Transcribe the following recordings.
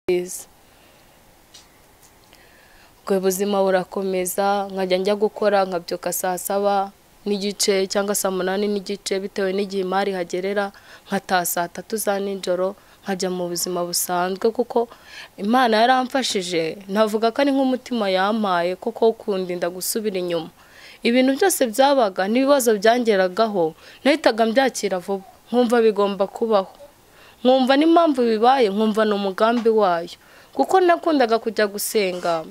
nziza. Ubwo buzima burakomeza, nkajya njya gukora nkabyuka saa 7:30 cyangwa saa 8:30 bitewe n'igihe imari hagerera, nkataha saa 3 za nijoro, nkajya mu buzima busanzwe kuko Imana yaramfashije. Navuga ko ari nk'umutima yampaye koko kundinda gusubira inyuma. Ibintu byose byabaga n'ibibazo byangeragaho nahitaga mbyakira vuba, nkumva bigomba kubaho, nkumva n'impamvu bibaye, nkumva ni umugambi wayo. Kuko nakundaga kujya gusenga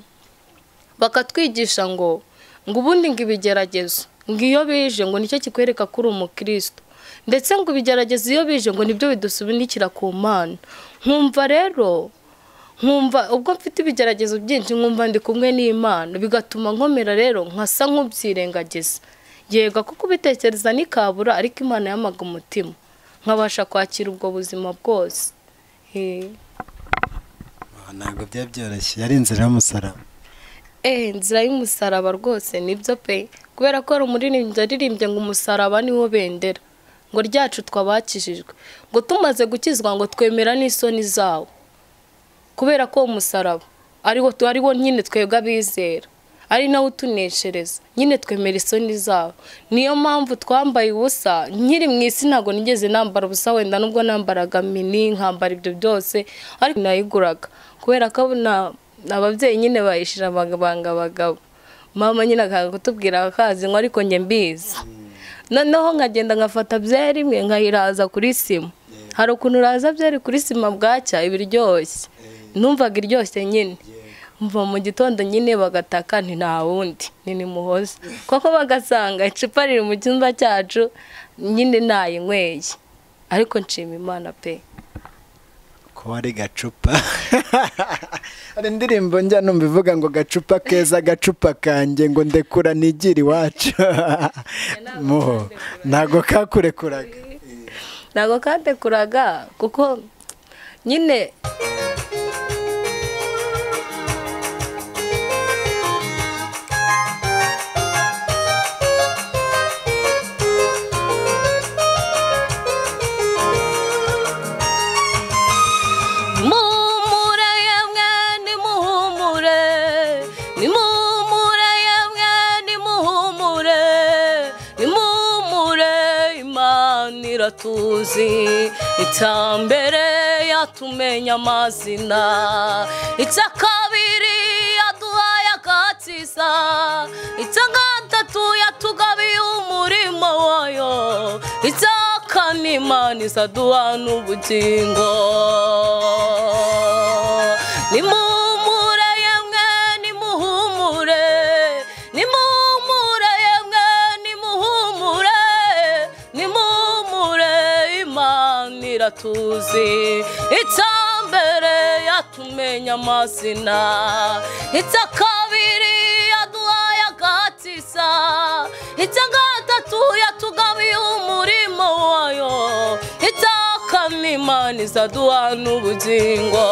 bakatwigisha ngo ubundi ngo ibigeragezo ngo iyo bije ngo nicyo kikwereka ko uri umukristo, ndetse ngo ibigeragezo iyo bije ngo nibyo bidusubinikira ku Mana. Nkumva rero, nkumva ubwo mfite ibigeragezo byinshi, nkumva ndi kumwe n'Imana, bigatuma nkomera rero nkasa nk'ubyirengagiza. Yego kuko ubitekereza nikabura, ariko Imana yamaga umutima nkabasha kwakira ubwo buzima bwose. Ntabwo byari byoroshye, yari inzira y'umusaraba. Inzira y'umusaraba rwose nibyo pe, kubera ko hari umuririmbyi aririmbye ngo umusaraba niwo bendera ngo ryacu twabakijijwe, ngo tumaze gukizwa ngo twemera n'isoni zawo, kubera ko umusaraba ariwo nyine twebwe abizera, ari nawe utuneshereza nyine twemera isoni zawo. Niyo mpamvu twambaye ubusa. Nkiri mu isi ntabwo nigeze nambara ubusa, wenda nubwo nambaraga mini nkambara ibyo byose, ariko nayiguraga kubera ko ababyeyi nyine bayishira amabanga abagabo. Mama nyine akanga kutubwira akazi ngo ariko njye mbizi. Noneho nkagenda nkafata byeri imwe nkayiraza kuri sima. Hari ukuntu uraza byeri kuri sima bwacya ibiryoshye, numvaga iryoshye nyine. Mva mu gitondo nyine bagataka nti nta wundi ni Muhoza, koko bagasanga icupa riri mu cyumba cyacu nyine nayinyweye. Ariko nshima Imana pe. Ko ari gacupa. Hari indirimbo njya numva ivuga ngo gacupa keza gacupa kanjye ngo ndekura nigira iwacu. Muho ntago kakurekuraga. Ntago kandekuraga kuko nyine tuzi icya mbere yatumenya amazina, icya kabiri yaduhaye agakiza, icya gatatu yatugabiye umurimo wayo, icya kane Imana izaduha n'ubugingo. Nimuhumure yemwe, nimuhumure, nimuhumure yemwe, nimuhumure, nimuhumure, Imana iratuzi. Icya mbere yatumenya amazina, icya kabiri yaduhaye agakiza, icya gatatu yatugabiye umurimo wayo, icya kane Imana izaduha n'ubugingo.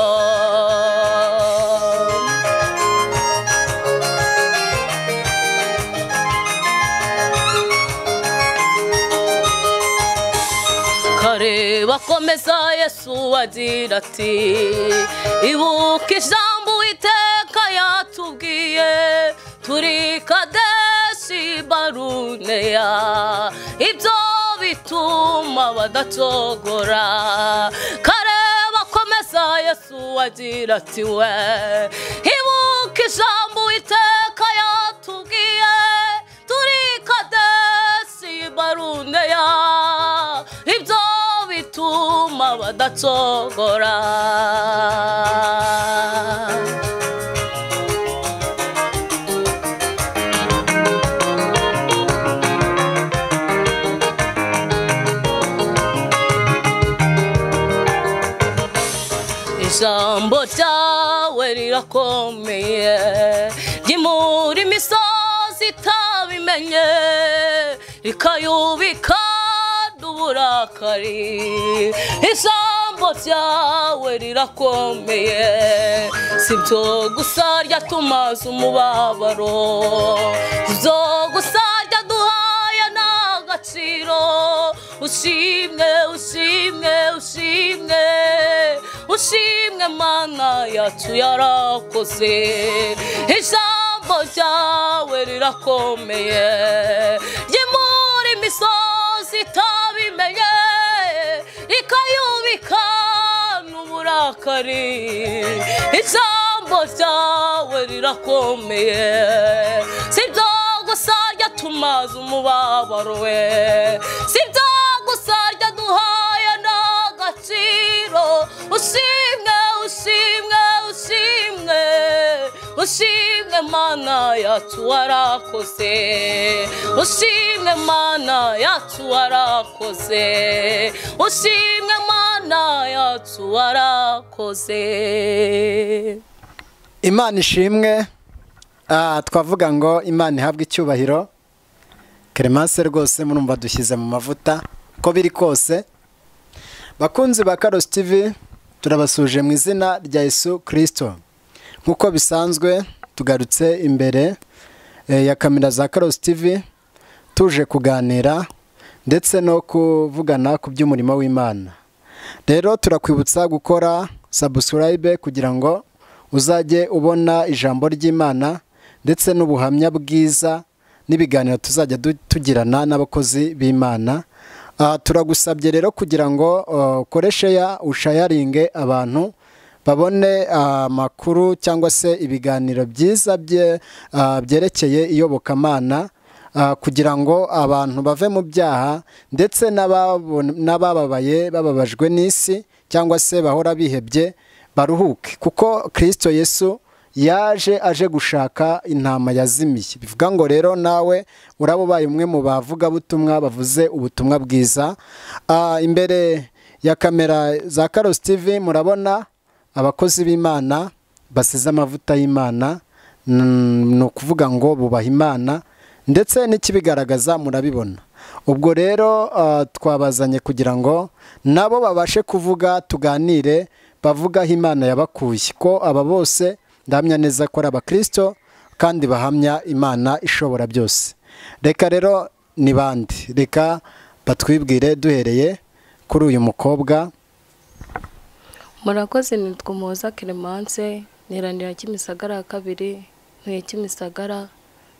Bakomeza Yesu agira ati ibuka ijambo Uwiteka yatubwiye turi Kadeshi Baruneya, ibyo bituma badacogora. Kare bakomeza Yesu agira ati we ibuka ijambo Uwiteka yatubwiye turi Kadeshi Baruneya, ibyo bituma badacogora. Ijambo ryawe rirakomeye ryimura imisozi itabimenye, rikayubika uburakari. Ijambo ryawe rirakomeye, sibyo gusa ryatumaze umubabaro, sibyo gusa ryaduhaye n'agaciro. Ushimwe, ushimwe, ushimwe, Ushimwe Mana yacu yarakoze, ijambo ryawe rirakomeye, ryimura imisozi itabimenye, rikayubika n'uburakari. Ijambo ryawe rirakomeye, sibyo gusa ryatumaze umubabaro we, sibyo gusa ryaduhaye n'agaciro. Ushimwe, ushimwe, ushimwe, ushimwe Mana yacu warakoze, ushimwe Mana yacu warakoze, ushimwe Mana yacu warakoze. Imana ishimwe. Twavuga ngo Imana ihabwe icyubahiro. Clemence rwose murumva dushyize mu mavuta ko biri kose. Bakunzi ba Karosi TV, turabasuje mu izina rya Yesu Kristo. Nkuko bisanzwe tugarutse imbere ya kamera za Karosi TV, tuje kuganira ndetse no kuvugana ku by'umurimo w'Imana. Rero turakwibutsa gukora subscribe kugira ngo uzajye ubona ijambo ry'Imana ndetse n'ubuhamya bwiza n'ibiganiro tuzajya tugirana n'abakozi b'Imana. Turagusabye rero kugira ngo ukoreshe ya ushayaringe abantu babone amakuru cyangwa se ibiganiro byiza byerekeye iyobokamana, kugira ngo abantu bave mu byaha ndetse n'abababaye bababajwe n'isi cyangwa se bahora bihebye baruhuke, kuko Kristo Yesu yaje aje gushaka intama yazimiye. Bivuga ngo rero nawe uraba ubaye umwe mu bavuga butumwa bavuze ubutumwa bwiza. Imbere ya kamera za Karosi TV murabona abakozi b'Imana basize amavuta y'Imana, ni ukuvuga ngo bubaha Imana ndetse n'ikibigaragaza murabibona. Ubwo rero twabazanye kugira ngo nabo babashe kuvuga, tuganire, bavuga aho Imana yabakuye, ko aba bose ndahamya neza ko ari abakristo kandi bahamya Imana ishobora byose. Reka rero ni bande, reka batwibwire duhereye kuri uyu mukobwa. Murakoze, nitwa Umuhoza Clemence, niranira Kimisagara ya kabiri, ntuye Kimisagara,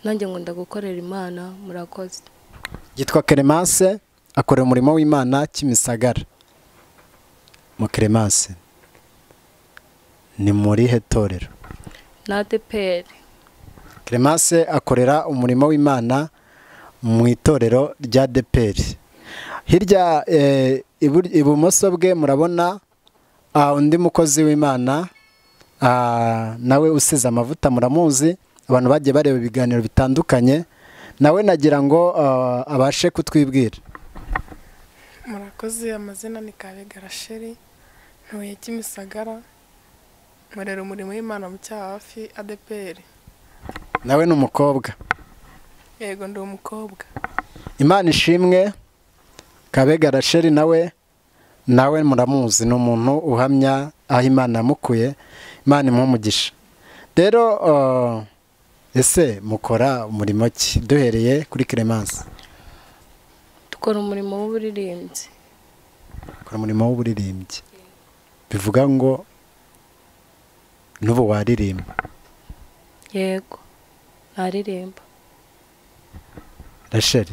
nanjye nkunda gukorera Imana. Murakoze. Yitwa Clemence, akorera umurimo w'Imana Kimisagara. Mu Clemence ni muri he torero? Na ADEPR. Clemence akorera umurimo w'Imana mu itorero rya ADEPR. Hirya ibumoso bwe murabona undi mukozi w'Imana nawe usize amavuta, muramuzi, abantu bagiye bareba ibiganiro bitandukanye, nawe nagira ngo abashe kutwibwira. Murakoze, amazina ni Kabega Rachel, ntuye Kimisagara, nkorera umurimo w'Imana mu Cyahafi ADEPR. Nawe ni umukobwa? Yego, ndi umukobwa. Imana ishimwe. Kabega Rachel nawe muramuzi, ni umuntu uhamya aho Imana yamukuye. Imana imuhe umugisha. Rero ese mukora umurimo ki? Duhereye kuri Clemence. Dukora umurimo w'uburirimbyi. Dukora umurimo w'uburirimbyi. Bivuga ngo n'ubu waririmba? Yego, naririmba. Rachel,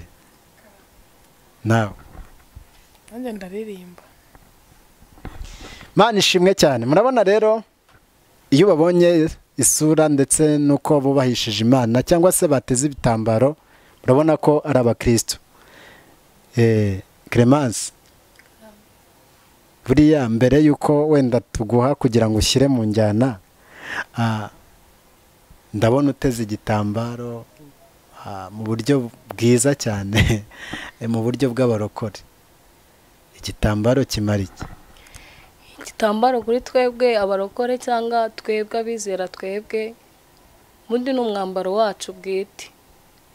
nawe? Nanjye ndaririmba. Imana ishimwe cyane. Murabona rero iyo babonye isura ndetse nuko bubahishije Imana cyangwa se bateze ibitambaro, murabona ko ari abakristo. Clemence, buriya mbere yuko wenda tuguha kugira ngo ushyire mu njyana, ndabona uteze igitambaro mu buryo bwiza cyane, mu buryo bw'abarokore. Igitambaro kimara iki? Igitambaro kuri twebwe abarokore cyangwa twebwe abizera, twebwe ubundi ni umwambaro wacu bwite.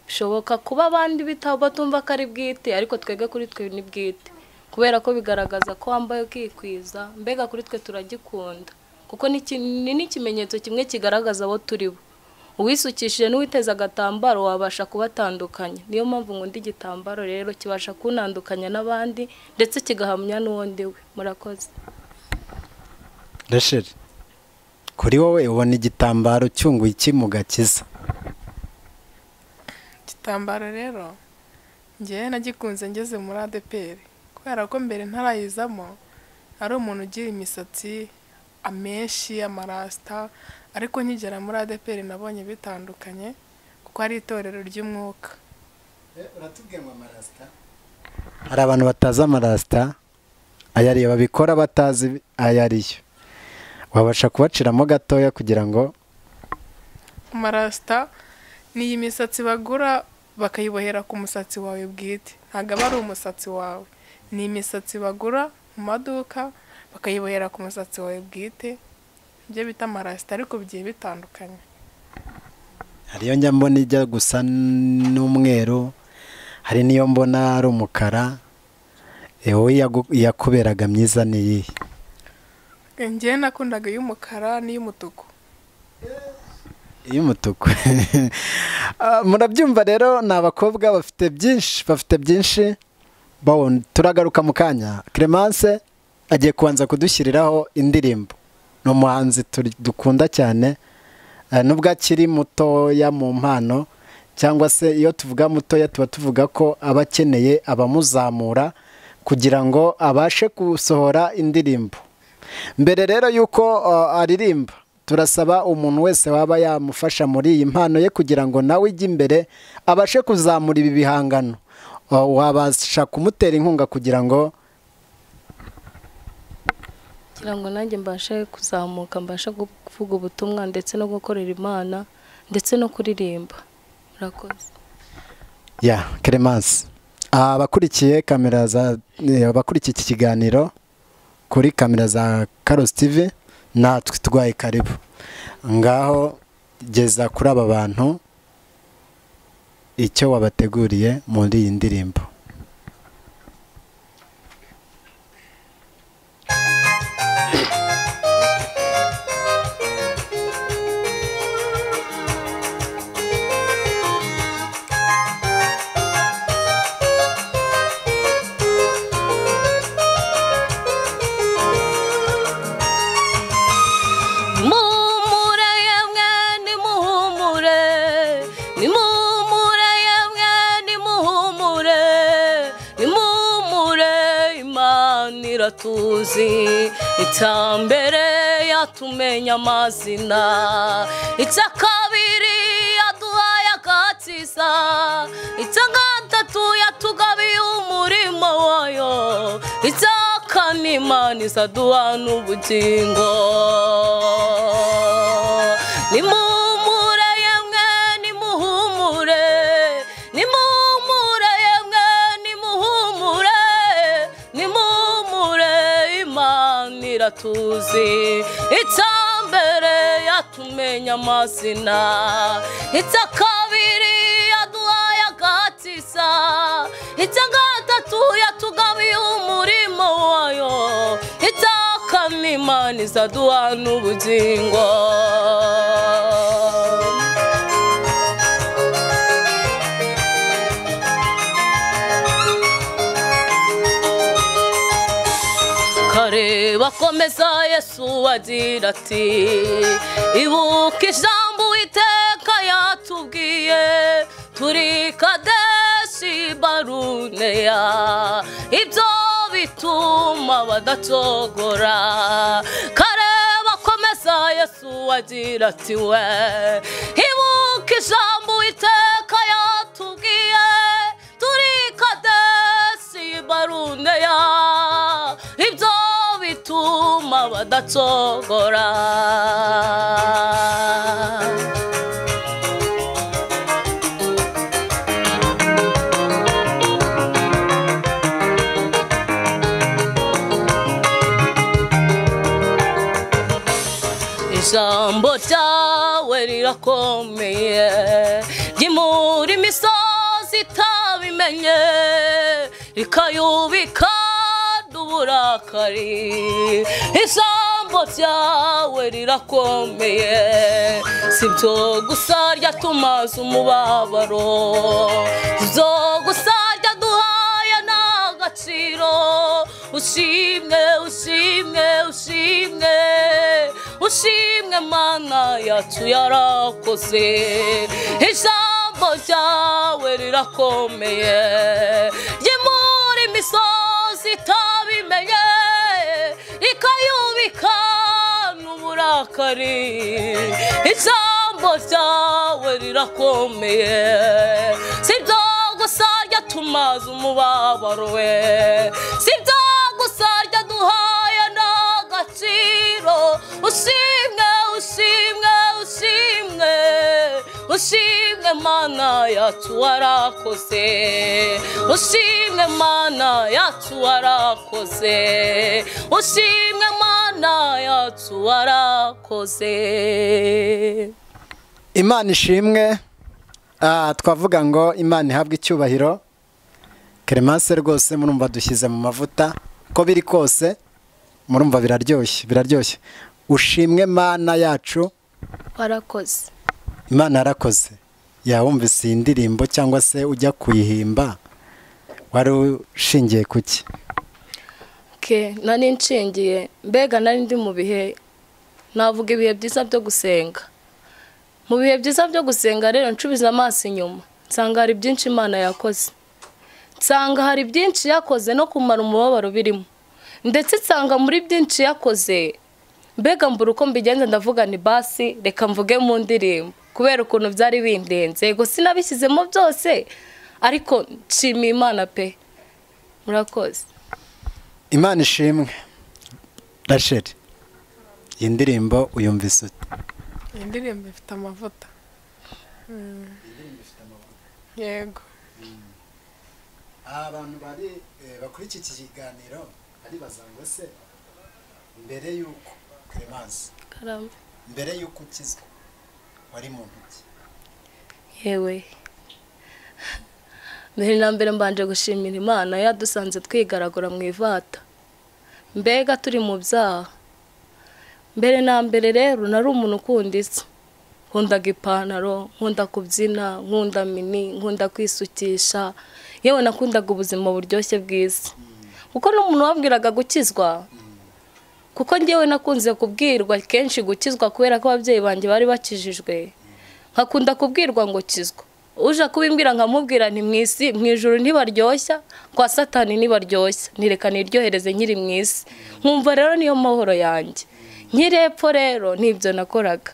Bishoboka kuba abandi batumva ko ari bwite, ariko twebwe kuri twe ni bwite, kubera ko bigaragaza ko wambaye ukikwiza. Mbega kuri twe turagikunda, kuko ni n'ikimenyetso kimwe kigaragaza abo turi bo. Uwisukishije n'uwiteze agatambaro wabasha kubatandukanya. Niyo mpamvu nkunda igitambaro rero, kibasha kuntandukanya n'abandi ndetse kigahamya n'uwo ndi we. Murakoze. Rachel, kuri wowe ubona igitambaro cyunguye iki mu gakiza? Igitambaro rero njyewe nagikunze ngeze muri ADPR, kubera ko mbere ntarayizamo ari umuntu ugira imisatsi amenshi amarasta, ariko nkigera muri ADPR nabonye bitandukanye kuko ari itorero ry'umwuka. Uratubwiye ngo amarasta? Hari abantu batazi amarasta ayo ariyo, babikora batazi ayo ariyo. Wabasha kubaciramo gatoya kugira ngo? Amarasta ni iyi misatsi bagura bakayibohera ku musatsi wawe bwite, ntabwo aba ari umusatsi wawe, ni imisatsi bagura mu maduka bakayibohera ku musatsi wawe bwite, ibyo bita amarasita, ariko bigiye bitandukanye. Hariyo njya mbona ijya gusa n'umweru, hari niyo mbona ari umukara. Wowe yakuberaga myiza ni iyihe? Njyewe nakundaga iy'umukara n'iy'umutuku. Iy'umutuku. Murabyumva rero, ni abakobwa bafite byinshi, bafite byinshi. Turagaruka mu kanya. Clemence agiye kubanza kudushyiriraho indirimbo. Ni umuhanzi dukunda cyane, nubwo akiri mutoya mu mpano, cyangwa se iyo tuvuga mutoya tuba tuvuga ko aba akeneye abamuzamura kugira ngo abashe gusohora indirimbo. Mbere rero yuko aririmba, turasaba umuntu wese waba yamufasha muri iyi mpano ye kugira ngo nawe ijye imbere abashe kuzamura ibi bihangano, wabasha kumutera inkunga kugira ngo nanjye mbashe kuzamuka, mbashe kuvuga ubutumwa ndetse no gukorera Imana ndetse no kuririmba. Murakoze. Ya Clemence, abakurikiye kamera za abakurikiye iki kiganiro kuri kamera za Karosi TV, natwe twaye karibu. Ngaho geza kuri aba bantu icyo wabateguriye muri iyi ndirimbo. Tuzi icya mbere yatumenya amazina, icya kabiri yaduhaye agakiza, icya gatatu yatugabiye umurimo wayo, icya kane Imana izaduha n'ubugingo. Nimuhumure yemwe, nimuhumure, nimuhumure yemwe, nimuhumure, nimuhumure, Imana iratuzi. Icya mbere yatumenya amazina, icya kabiri yaduhaye agakiza, icya gatatu yatugabiye umurimo wayo, icya kane Imana izaduha n'ubugingo. Bakomeza Yesu agira ati ibuka ijambo Uwiteka yatubwiye turi Kadeshi Baruneya, ibyo bituma badacogora. Kare bakomeza Yesu agira ati we ibuka ijambo Uwiteka yatubwiye turi Kadeshi Baruneya, ibyo bituma badacogora. Ijambo ryawe rirakomeye, ryimura imisozi itabimenye, rikayubika uburakari. Ijambo ryawe rirakomeye, si byo gusa ryatumaze umubabaro, si byo gusa ryaduhaye n'agaciro. Ushimwe, ushimwe, ushimwe, ushimwe Mana yacu yarakoze. Ijambo ryawe rirakomeye, ryimura imisozi itabimenye, rikayubika n'uburakari. Ijambo ryawe rirakomeye, sibyo gusa ryatumaze umubabaro we, sibyo gusa ryaduhaye n'agaciro. Ushimwe, ushimwe, ushimwe, ushimwe Mana yacu warakoze. Ushimwe Mana yacu warakoze. Ushimwe Mana yacu warakoze. Imana ishimwe. Twavuga ngo Imana ihabwe icyubahiro. Clemence rwose murumva dushyize mu mavuta, ko biri kose murumva biraryoshye, biraryoshye. Ushimwe Mana yacu warakoze. Imana yarakoze. Yawumvise iyi ndirimbo cyangwa se ujya kuyihimba wari ushingiye kuki? Okay, nari nshingiye, mbega nari ndi mu bihe, navuga ibihe byiza byo gusenga. Mu bihe byiza byo gusenga rero ncubiza amaso inyuma, nsanga hari byinshi Imana yakoze. Nsanga hari byinshi yakoze no kumara umubabaro birimo. Ndetse nsanga muri byinshi yakoze, mbega mbura uko mbigenza, ndavuga ni basi reka mvuge mu ndirimbo kubera ukuntu byari bindenze. Yego sinabishyizemo byose, ariko nshimiye Imana pe. Murakoze. Imana ishimwe. Rachel, iyi ndirimbo uyumvise ute? Iyi ndirimbo ifite amavuta. Yego. Abantu bari bakurikiye iki kiganiro baribaza ngo se mbere yuko Clemence, mbere yuko ukizwa wari mu ntoki? Yewe, mbere na mbere mbanje gushimira Imana yadusanze twigaragura mu ivata, mbega turi mu byaha. Mbere na mbere rero nari umuntu ukunda isi, nkundaga ipantaro, nkunda kubyina, nkunda mini, nkunda kwisukisha, yewe nakundaga ubuzima buryoshye bw'isi. Kuko n'umuntu wabwiraga gukizwa, kuko njyewe nakunze kubwirwa kenshi gukizwa kubera ko ababyeyi banjye bari bakijijwe, nkakunda kubwirwa ngo kizwa. Uje kubimbwira nkamubwira nti mu isi mu ijuru ntibaryoshya, kwa Satani ntibaryoshya, ntireka niryohereze nkiri mu isi. Nkumva rero niyo mahoro yanjye. Nkiri epfo rero nibyo nakoraga.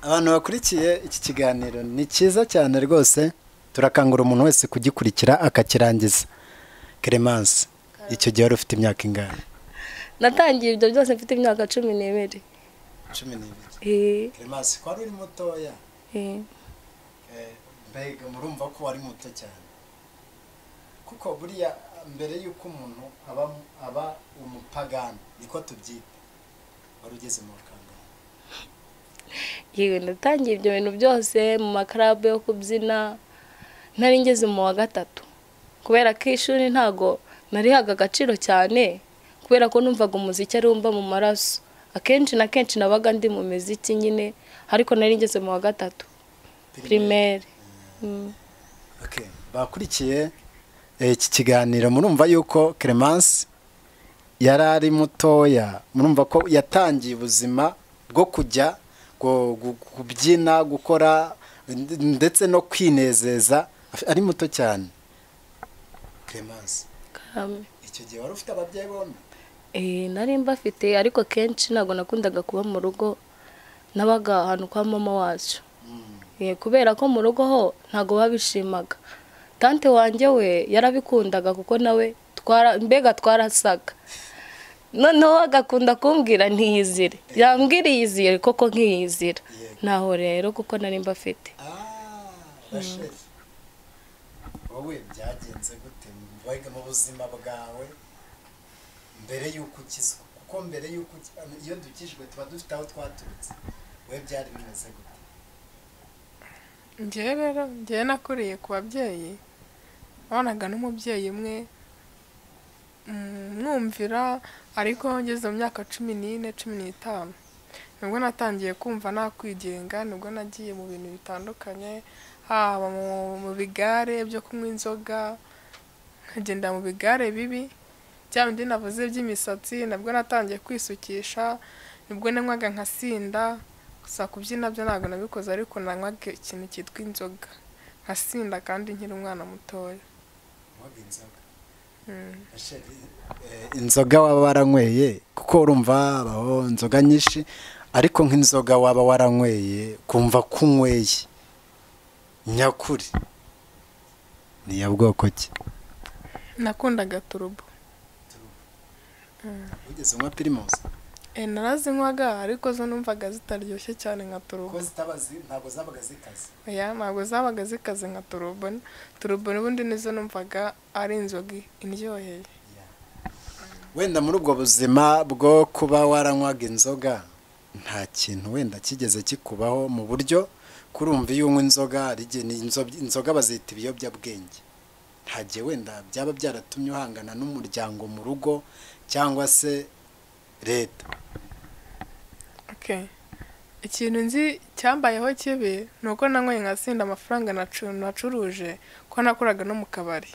Abantu bakurikiye iki kiganiro ni cyiza cyane rwose, turakangura umuntu wese kugikurikira akakirangiza. Clemence, icyo gihe wari ufite imyaka ingana? Natangiye ibyo byose mfite imyaka 12. 12. Clemence, ko wari uri mutoya? Mbega murumva ko wari muto cyane, kuko buriya mbere y'uko umuntu aba umupagani niko tubyita, wari ugeze mu kangahe? Yewe, natangiye ibyo bintu byose mu makarabu yo kubyina nari ngeze mu wa 3, kubera ko ishuri ntago narihaga agaciro cyane, kubera ko numvaga umuziki ari wumva mu maraso. Akenshi na kenshi nabaga ndi mu muziki nyine, ariko nari ngeze mu wa 3 primaire. Okay, bakurikiye iki kiganiro murumva yuko Clemence yari ari mutoya, murumva ko yatangiye ubuzima bwo kujya kubyina, gukora ndetse no kwinezeza ari muto cyane. Clemence, icyo gihe wari ufite ababyeyi bombi? Nari mbafite, ariko kenshi ntabwo nakundaga kuba mu rugo, nabaga ahantu kwa mama wacu. Kubera ko mu rugo ho ntabwo babishimaga. Tante wanjye we yarabikundaga kuko nawe mbega twarasaga. Noneho agakunda kumbwira ntiyizire, yambwira iyizire koko nkiyizira. Naho rero kuko nari mbafite. Rachel, wowe byagenze gute mbega mu buzima bwawe mbere y'uko ukizwa? Kuko mbere y'uko iyo dukijwe tuba dufite aho twaturutse, wowe byari bimeze gute? Njyewe rero njyewe nakuriye ku babyeyi, wabonaga n'umubyeyi umwe mwumvira, ariko ngeze mu myaka 14, 15 nibwo natangiye kumva nakwigenga, nibwo nagiye mu bintu bitandukanye, haba mu bigare byo kunywa inzoga, Nkagenda mu bigare bibi, bya bindi navuze by'imisatsi, nabwo natangiye kwisukisha, nibwo nanywaga nkasinda. Gusa kubyina byo ntabwo nabikoze, ariko nanywaga ikintu cyitwa inzoga nkasinda kandi nkiri umwana mutoya. Inzoga waba waranyweye, kuko urumva habaho inzoga nyinshi, ariko nk'inzoga waba waranyweye kumva ko unyweye nyakuri ni iya bwoko ki? Nakundaga turubo. Wigeze unywa Primus? Narazinywaga ariko zo numvaga zitaryoshye cyane nka turubo. Ntabwo zabaga zikaze? Oya, ntabwo zabaga zikaze nka turubo. Turubo n'ubundi nizo numvaga ari inzoga indyoheye. Wenda muri ubwo buzima bwo kuba waranywaga inzoga, nta kintu wenda kigeze kikubaho mu buryo kurumva iyo unywa inzoga, inzoga bazita ibiyobyabwenge, nta gihe wenda byaba byaratumye uhangana n'umuryango mu rugo cyangwa se leta? Okay. Ikintu nzi cyambayeho kibi ni uko nanyweye nkasinda amafaranga nacuruje, ko nakoraga no mu kabari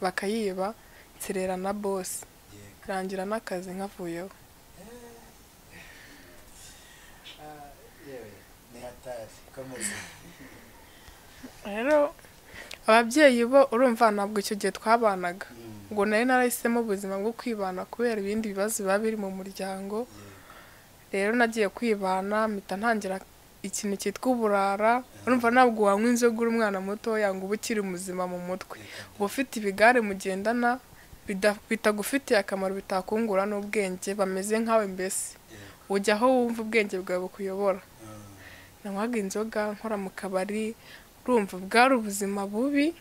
bakayiba, nserera na boss, rangira n'akazi nkavuyeho. Rero ababyeyi bo urumva ntabwo icyo gihe twabanaga, ngo nari narahisemo ubuzima bwo kwibana kubera ibindi bibazo biba biri mu muryango. Rero nagiye kwibana mpita ntangira ikintu cyitwa uburara. Urumva ntabwo wanywa inzoga uri umwana mutoya ngo ube ukiri muzima mu mutwe, uba ufite ibigare mugendana bitagufitiye akamaro, bitakungura n'ubwenge, bameze nkawe mbese ujya aho wumva ubwenge bwawe bukuyobora. Nanywaga inzoga nkora mu kabari, urumva bwari ubuzima bubi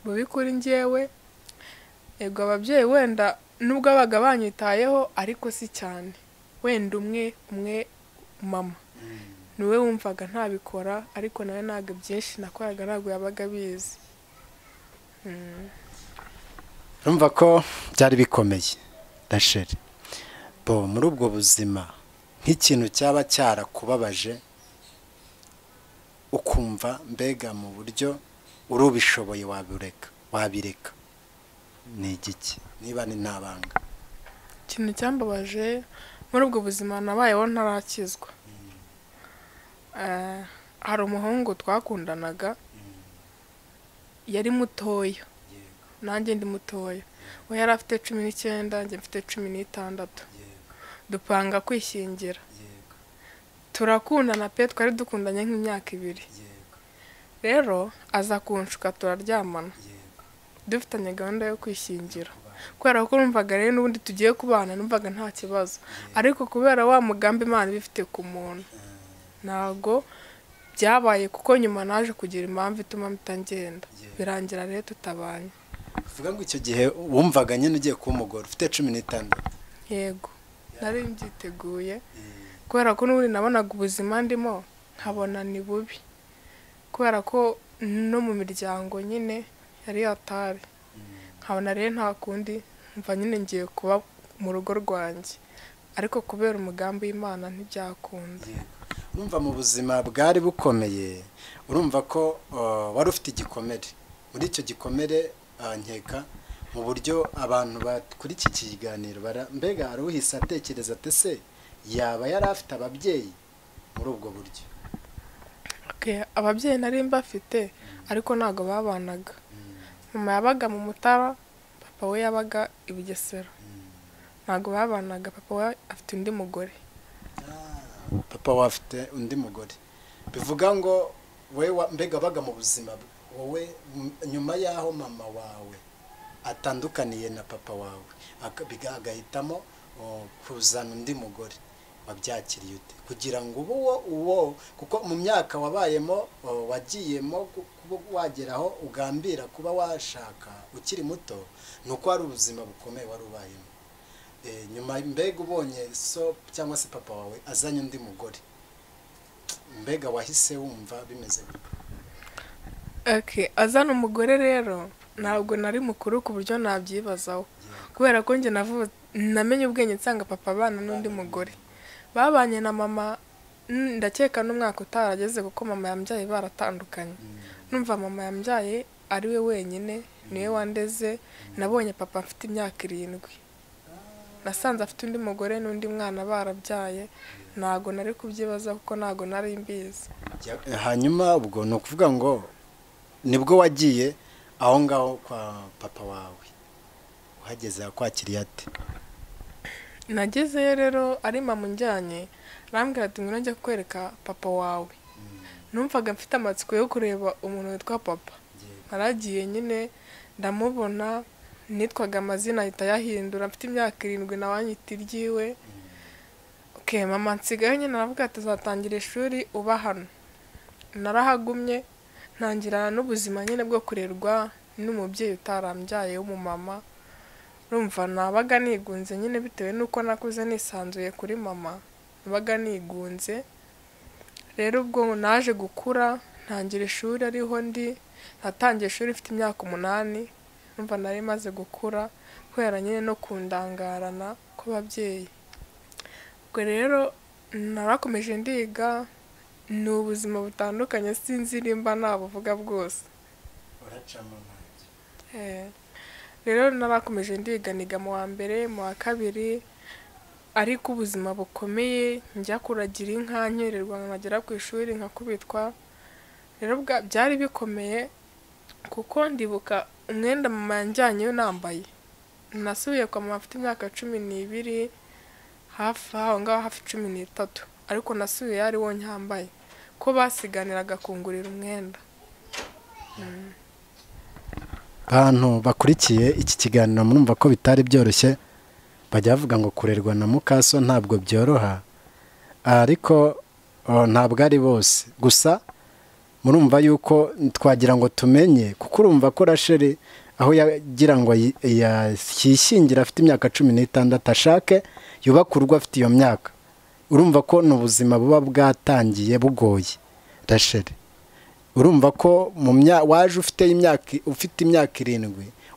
bubi kuri njyewe. Yego ababyeyi wenda nubwo babaga banyitayeho ariko si cyane, wenda umwe mama niwe wumvaga ntabikora, ariko nawe ntabwo byinshi nakoraga ntabwo yabaga abizi. Urumva ko byari bikomeye Rachel. Bo muri ubwo buzima nk'ikintu cyaba cyarakubabaje ukumva mbega mu buryo urubishoboye wabireka ni igiki niba ni ntabanga? Ikintu cyambabaje muri ubwo buzima nabayeho ntarakizwa, hari umuhungu twakundanaga yari mutoya nanjye ndi mutoya, we yari afite 19 njye mfite 16, dupanga kwishyingira, turakundana pe, twari dukundanye nk'imyaka 2. Rero aza kunshuka turaryamana, dufitanye gahunda yo kwishyingira, kubera ko numvaga rero n'ubundi tugiye kubana numvaga nta kibazo, ariko kubera wa mugambi Imana ibifite ku muntu ntabwo byabaye, kuko nyuma naje kugira impamvu ituma mpita ngenda, birangira rero tutabanye. Uvuga ngo icyo gihe wumvaga nyine ugiye kuba umugore ufite 16? Yego, nari mbyiteguye kubera ko n'ubundi nabonaga ubuzima ndimo nkabona ni bubi, kubera ko no mu miryango nyine yari yatari, nkabona rero nta kundi, mva nyine ngiye kuba mu rugo rwanjye, ariko kubera umugambi w'Imana ntibyakunda. Urumva mu buzima bwari bukomeye, urumva ko wari ufite igikomere, muri icyo gikomere nkeka mu buryo abantu kuri iki kiganiro mbega hari uhise atekereza ati se yaba yari afite ababyeyi muri ubwo buryo? Ababyeyi nari mbafite ariko ntabwo babanaga. Mama yabaga mu Mutara, papa we yabaga i Bugesera, ntabwo babanaga. Papa we afite undi mugore. Papa we afite undi mugore, bivuga ngo we mbega wabaga mu buzima wowe nyuma y'aho mama wawe atandukaniye na papa wawe agahitamo kuzana undi mugore, wabyakiriye ute kugira ngo ubu uwo kuko mu myaka wabayemo wagiyemo kuba wageraho ugambira kuba washaka ukiri muto, ni uko wari ubuzima bukomeye wari ubayemo. Nyuma mbega ubonye so cyangwa se papa wawe azanye undi mugore, mbega wahise wumva bimeze gute? Okay, azana umugore rero ntabwo nari mukuru ku buryo nabyibazaho, kubera ko njye namenye ubwenge nsanga papa abana n'undi mugore. Babanye na mama ndakeka n'umwaka utarageze, kuko mama yambyaye baratandukanye. Numva mama yambyaye ari we wenyine, Niwe wandeze. Nabonye papa mfite imyaka 7. Nasanze afite undi mugore n'undi mwana barabyaye, ntago nari kubyibaza kuko ntago nari mbizi. Hanyuma ubwo ni ukuvuga ngo nibwo wagiye aho ngaho kwa papa wawe, uhageze yakwakiriye ate? Nagezeyo rero ari mama unjyanye, arambwira ati ngwino njye kukwereka papa wawe. Numvaga mfite amatsiko yo kureba umuntu witwa papa. Naragiye nyine ndamubona, nitwaga amazina ahita ayahindura, mfite imyaka 7 nawe anyita iryiwe. Okay, mama nsigaye nyine aravuga ati uzatangira ishuri uba hano. Narahagumye ntangirana n'ubuzima nyine bwo kurerwa n'umubyeyi utarambyaye w'umumama. Urumva nabaga nigunze nyine bitewe n'uko nakuze nisanzuye kuri mama, nabaga nigunze. Rero ubwo naje gukura ntangira ishuri ariho ndi, natangiye ishuri mfite imyaka 8, numva nari maze gukura kubera nyine no kundangarana kw'ababyeyi. Ubwo rero narakomeje ndiga, ni ubuzima butandukanye sinzi nimba nabuvuga bwose. Rero narakomeje ndiga, niga mu wa mbere, mu wa kabiri, ariko ubuzima bukomeye, njya kuragira inka nkererwa nkagera ku ishuri nkakubitwa. Rero byari bikomeye kuko ndibuka umwenda mama yanjyanyeyo nambaye. Nasubiye kwa mama mfite imyaka 12, hafi aho ngaho hafi 13, ariko nasubiye ari wo nyambaye ko basiganiraga kungurira umwenda. Abantu bakurikiye iki kiganiro murumva ko bitari byoroshye, bajya bavuga ngo kurerwa na mukaso ntabwo byoroha, ariko ntabwo ari bose. Gusa murumva yuko twagira ngo tumenye, kuko urumva ko Rachel aho yagira ngo yishyingira afite imyaka 16 ashake yubaka urugo afite iyo myaka, urumva ko n'ubuzima buba bwatangiye bugoye. Rachel, urumva ko mu waje ufite imyaka 7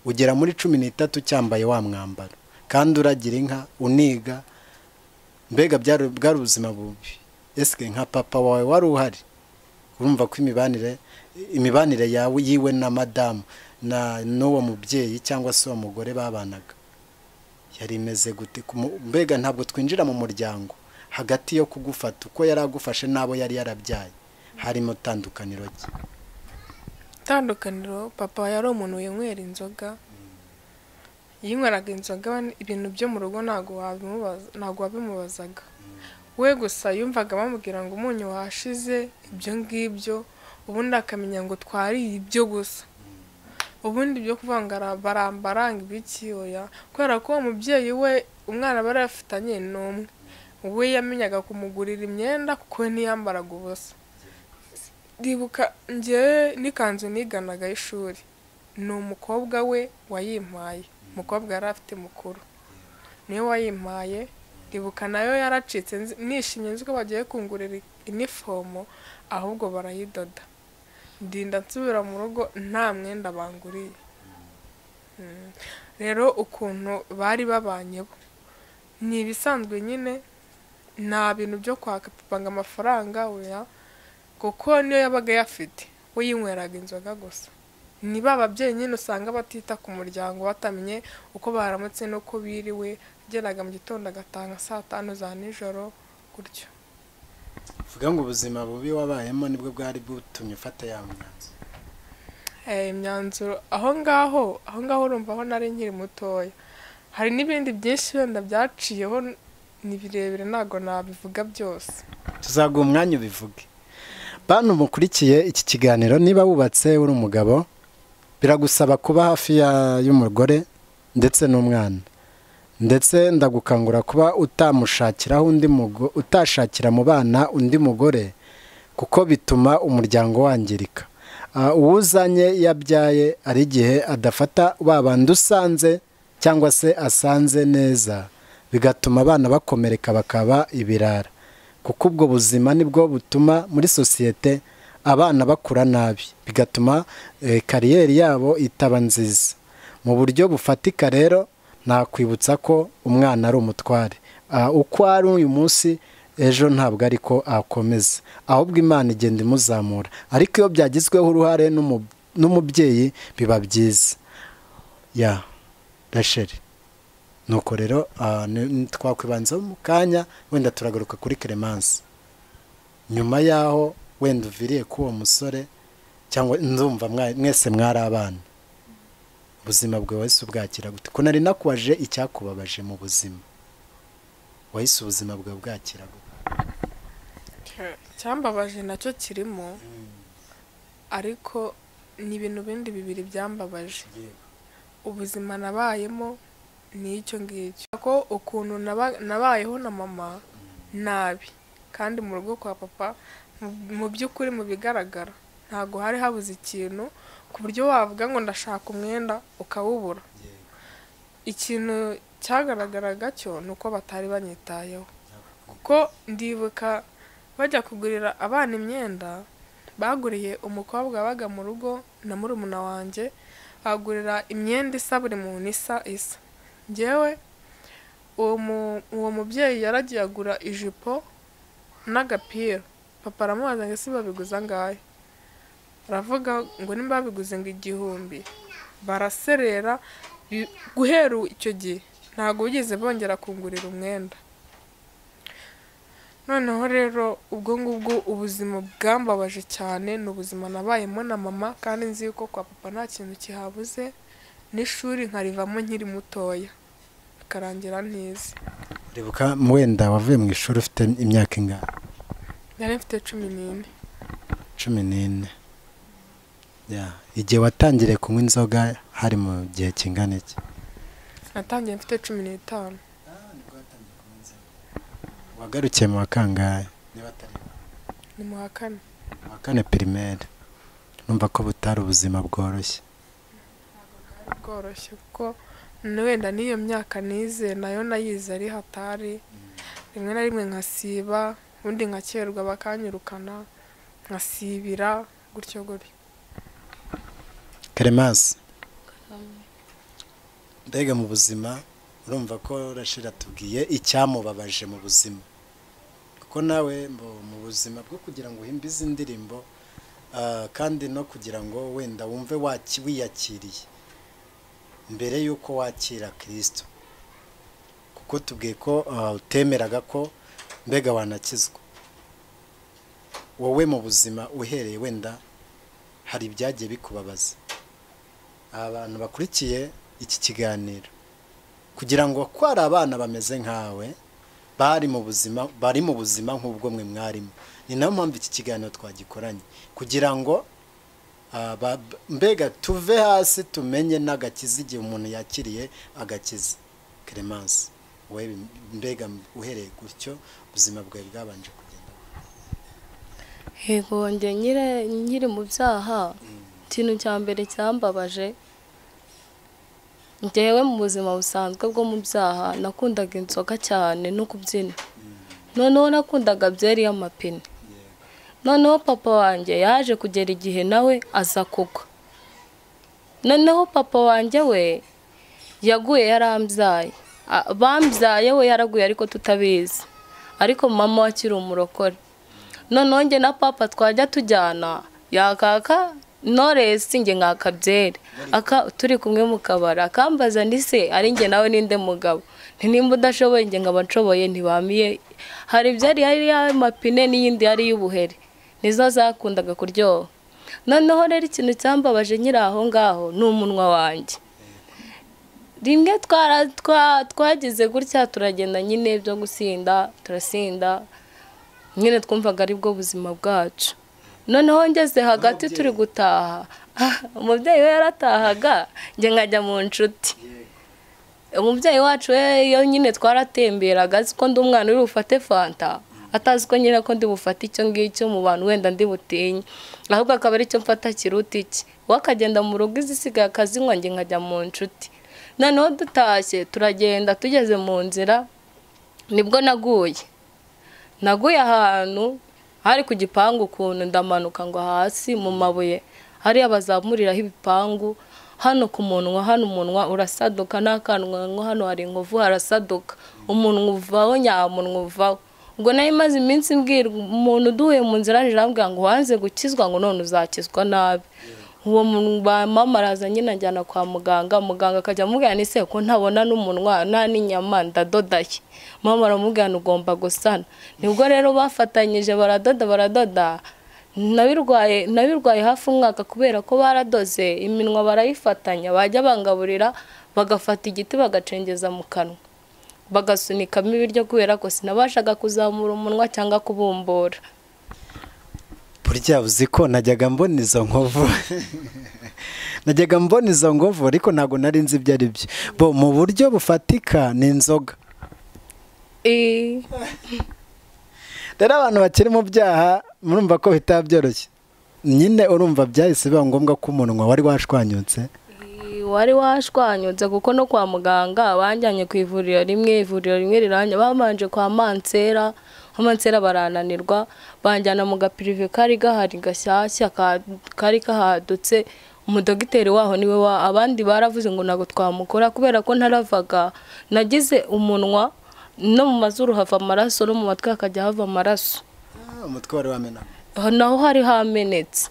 ugera muri 13 cyambaye wa mwambaro, kandi uragira inka uniga, mbega bwari ubuzima bubi. Eske nka papa wawe wari uhari? Urumva ko imibanire yawe yiwe na madamu na n'uwo mubyeyi cyangwa se uwo mugore babanaga yari imeze gute? Mbega ntabwo twinjira mu muryango hagati yo kugufata uko yari agufashe n'abo yari yarabyaye, harimo tandukaniro ki? Tandukaniro, papa yari umuntu winywera inzoga, yinyweraga inzoga, ibintu byo mu rugo ntago wabimubazaga. We gusa yumvaga bamubwira ngo umunyu washize, ibyo ngibyo, ubundi akamenya ngo twariye ibyo gusa. Ubundi byo kuvuga barambara ngo ibiki, oya, kubera ko uwo mubyeyi we umwana bari bafitanye ni umwe, we yamenyaga kumugurira imyenda kuko we ntiyambaraga ubusa. Ndibuka njyewe n'ikanzu niganaga y'ishuri, ni umukobwa we wayimpaye, umukobwa yari afite mukuru niwe wayimpaye. Ndibuka nayo yaracitse, nishimye nzi ko bagiye kungurira inifomo, ahubwo barayidoda. Ndinda nsubira mu rugo nta mwenda banguriye. Rero ukuntu bari babanye bo ni ibisanzwe nyine, nta bintu byo kwaka papa ngo amafaranga, oya, kuko niyo yabaga yafite we yinyweraga inzoga gusa. Ni ba babyeyi nyine usanga batita ku muryango, batamenye uko baramutse n'uko biriwe, ageraga mu gitondo agatanga saa 5 za nijoro gutyo. Vuga ngo ubuzima bubi wabayemo nibwo bwari butumye ufata ya myanzuro? Imyanzuro aho ngaho urumva aho nari nkiri mutoya, hari n'ibindi byinshi wenda byaciyeho ni birebire ntago nabivuga byose, tuzaguha umwanya ubivuge. Bantu mukurikiye iki kiganiro, niba wubatse uri umugabo biragusaba kuba hafi y'umugore ndetse n'umwana, ndetse ndagukangura kuba utamushakiraho undi mugore, utashakira mu bana undi mugore, kuko bituma umuryango wangirika. Uwuzanye yabyaye ari igihe adafata babandi usanze cyangwa se asanze neza, bigatuma abana bakomereka bakaba ibirara, kuko ubwo buzima nibwo butuma muri sosiyete abana bakura nabi, bigatuma kariyeri yabo itaba nziza mu buryo bufatika. Rero nakwibutsa ko umwana ari umutware, uko ari uyu munsi ejo ntabwo ariko akomeza, ahubwo Imana igenda imuzamura, ariko iyo byagizweho uruhare n'umubyeyi biba byiza. Ya Rachel, nuko rero twakwibanzaho mu kanya, wenda turagaruka kuri Clemence nyuma yaho wenda uviriye k'uwo musore, cyangwa ndumva mwese mwari abana, ubuzima bwawe wahise ubwakira gute? Ko nari nakubaje icyakubabaje mu buzima, wahise ubuzima bwawe bwakira gute? Icyambabaje nacyo kirimo, ariko ni ibintu bindi bibiri byambabaje. Ubuzima nabayemo ni icyo ngicyo, ko ukuntu nabayeho na mama nabi, kandi mu rugo kwa papa mu by'ukuri mu bigaragara ntabwo hari habuze ikintu ku buryo wavuga ngo ndashaka umwenda ukawubura. Ikintu cyagaragaraga cyo ni uko batari banyitayeho, kuko ndibuka bajya kugurira abana imyenda, baguriye umukobwa wabaga mu rugo na murumuna wanjye, bagurira imyenda isa buri muntu isa isa. Njyewe uwo mubyeyi yaragiye agura ijipo n'agapira, papa aramubaza ngo ese babiguze angahe? Aravuga ngo nimba babiguze ngo 1000. Baraserera. Guhera icyo gihe ntabwo bigeze bongera kungurira umwenda. Noneho rero ubwo ngubwo ubuzima bwambabaje cyane, ni ubuzima nabayemo na mama, kandi nzi yuko kwa papa nta kintu kihabuze, n'ishuri nkarivamo nkiri mutoya bikarangira ntize. Uribuka wenda wavuye mu ishuri ufite imyaka ingana? Nari mfite 14. 14. Ya, igihe watangiriye kunywa inzoga hari mu gihe kingana iki? Natangiye mfite 15. Wagarukiye mu wa kangahe? Ni mu wa kane. Mu wa kane primaire. Numva ko butari ubuzima bworoshye. Bworoshye kuko wenda n'iyo myaka nize nayo nayize ari hatari, rimwe na rimwe nkasiba, ubundi nkakererwa bakanyirukana, nkasibira gutyo gutyo. Clemence, mbega mu buzima urumva ko Rachel atubwiye icyamubabaje mu buzima, kuko nawe mu buzima bwo kugira ngo uhimbe izi ndirimbo, kandi no kugira ngo wenda wumve wiyakiriye mbere yuko wakira Kristo, kuko tubwiye ko utemeraga ko mbega wanakizwa. Wowe mu buzima uhereye wenda hari ibyagiye bikubabaza, abantu bakurikiye iki kiganiro kugira ngo ko ari abana bameze nkawe bari mu buzima nk'ubwo mwe mwarimo, ni nayo mpamvu iki kiganiro twagikoranye kugira ngo mbega tuve hasi tumenye n'agakiza igihe umuntu yakiriye agakiza. Clemence, wowe mbega uhereye gutyo ubuzima bwawe bwabanje kugenda? Yego, njye nkiri mu byaha, ikintu cya mbere cyambabaje, njyewe mu buzima busanzwe bwo mu byaha nakundaga inzoga cyane no kubyina. Noneho nakundaga byeri y'amapine. Noneho papa wanjye yaje kugera igihe nawe aza kugwa. Noneho papa wanjye we yaguye yarambyaye, bambyaye we yaraguye ariko tutabizi, ariko mama wakiri umurokore. Noneho njye na papa twajya tujyana yakaka Knowless njye nkakabyere, turi kumwe mu kabara, akambaza ni se ari njye nawe ninde mugabo, nimba udashoboye njye nkaba nshoboye ntibamiye. Hari ibyari yari y'amapine n'iyindi yari y'ubuhere, nizo zakundaga kuryoha. Noneho rero ikintu cyambabaje nkiri aho ngaho ni umunwa wanjye. Rimwe twagize gutya turagenda nyine byo gusinda, turasinda nyine twumvaga ari bwo buzima bwacu. Noneho ngeze hagati turi gutaha, umubyeyi we yaratahaga njye nkajya mu nshuti. Umubyeyi wacu we iyo nyine twaratemberaga azi ko ndi umwana uri bufate fanta, atazi ko nyine ko ndi bufate icyo ngicyo mu bantu wenda ndi butinye, ahubwo akaba ari cyo mfata kiruta iki. We akagenda mu rugo izisigaye akazinywa, njye nkajya mu nshuti. Noneho dutashye turagenda, tugeze mu nzira nibwo naguye. Naguye ahantu hari ku gipangu ukuntu, ndamanuka ngo hasi mu mabuye hariya bazamuriraho ibipangu, hano ku munwa, hano umunwa urasaduka, n'akanwa ngo hano hari inkovu harasaduka, umunwa uvaho, nyamunwa uvaho. Ubwo nari maze iminsi mbwira umuntu duhuye mu nzira, arambwira ngo wanze gukizwa ngo none uzakizwa nabi. Uwo mama araza nyine anjyana kwa muganga, muganga akajya amubwira ni se ko ntabona n'umunwa nta n'inyama ndadodaye. Mama aramubwira ugomba gusana. Nibwo rero bafatanyije baradoda baradoda. Nabirwaye hafi umwaka kubera ko baradoze iminwa barayifatanya, bajya bangaburira bagafata igiti bagacengeza mu kanwa bagasunikamo ibiryo kubera ko sinabashaga kuzamura umunwa cyangwa kubumbura. Burya uzi ko najyaga mbona izo nkovu najyaga mbona izo nkovu ariko ntabwo nari nzi ibyo ari byo. Bo mu buryo bufatika ni inzoga. Rero abantu bakiri mu byaha murumva ko bitaba byoroshye nyine, urumva byahise biba ngombwa ko umunwa wari washwanyutse. Wari washwanyutse kuko no kwa muganga banjyanye ku ivuriro rimwe, ivuriro rimwe riranya, babanje kwa Mansera, Mansera barananirwa, banjyana mu gapirive kari gahari gashyashya kari kahadutse. Umudogiteri waho niwe wa abandi baravuze ngo ntago twamukora kubera ko ntaravaga, nagize umunwa no mu mazuru hava amaraso no mu matwi hakajya hava amaraso. Umutwe wari wamenetse naho hari hamenetse.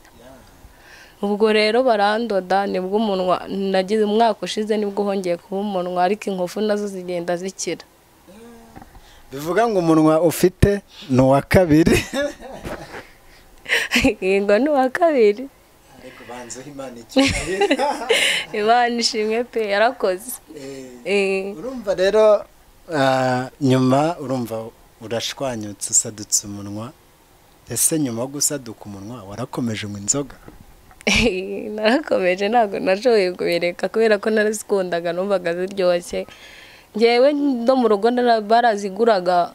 Ubwo rero barandoda, nibwo umunwa nagize umwaka ushize nibwo hongeye kuba umunwa, ariko inkovu nazo zigenda zikira. Bivuga ngo umunwa ufite ni uwa kabiri. Yego ni uwa kabiri. Ariko banzeho Imana icyubahiro. Imana ishimwe pe, yarakoze. Urumva rero nyuma urumva urashwanyutse usadutse umunwa. Ese nyuma yo gusaduka umunwa warakomeje unywa inzoga? Narakomeje, ntabwo nashoboye kubireka kubera ko narazikundaga, numvaga ziryoshye. Njyewe no mu rugo baraziguraga,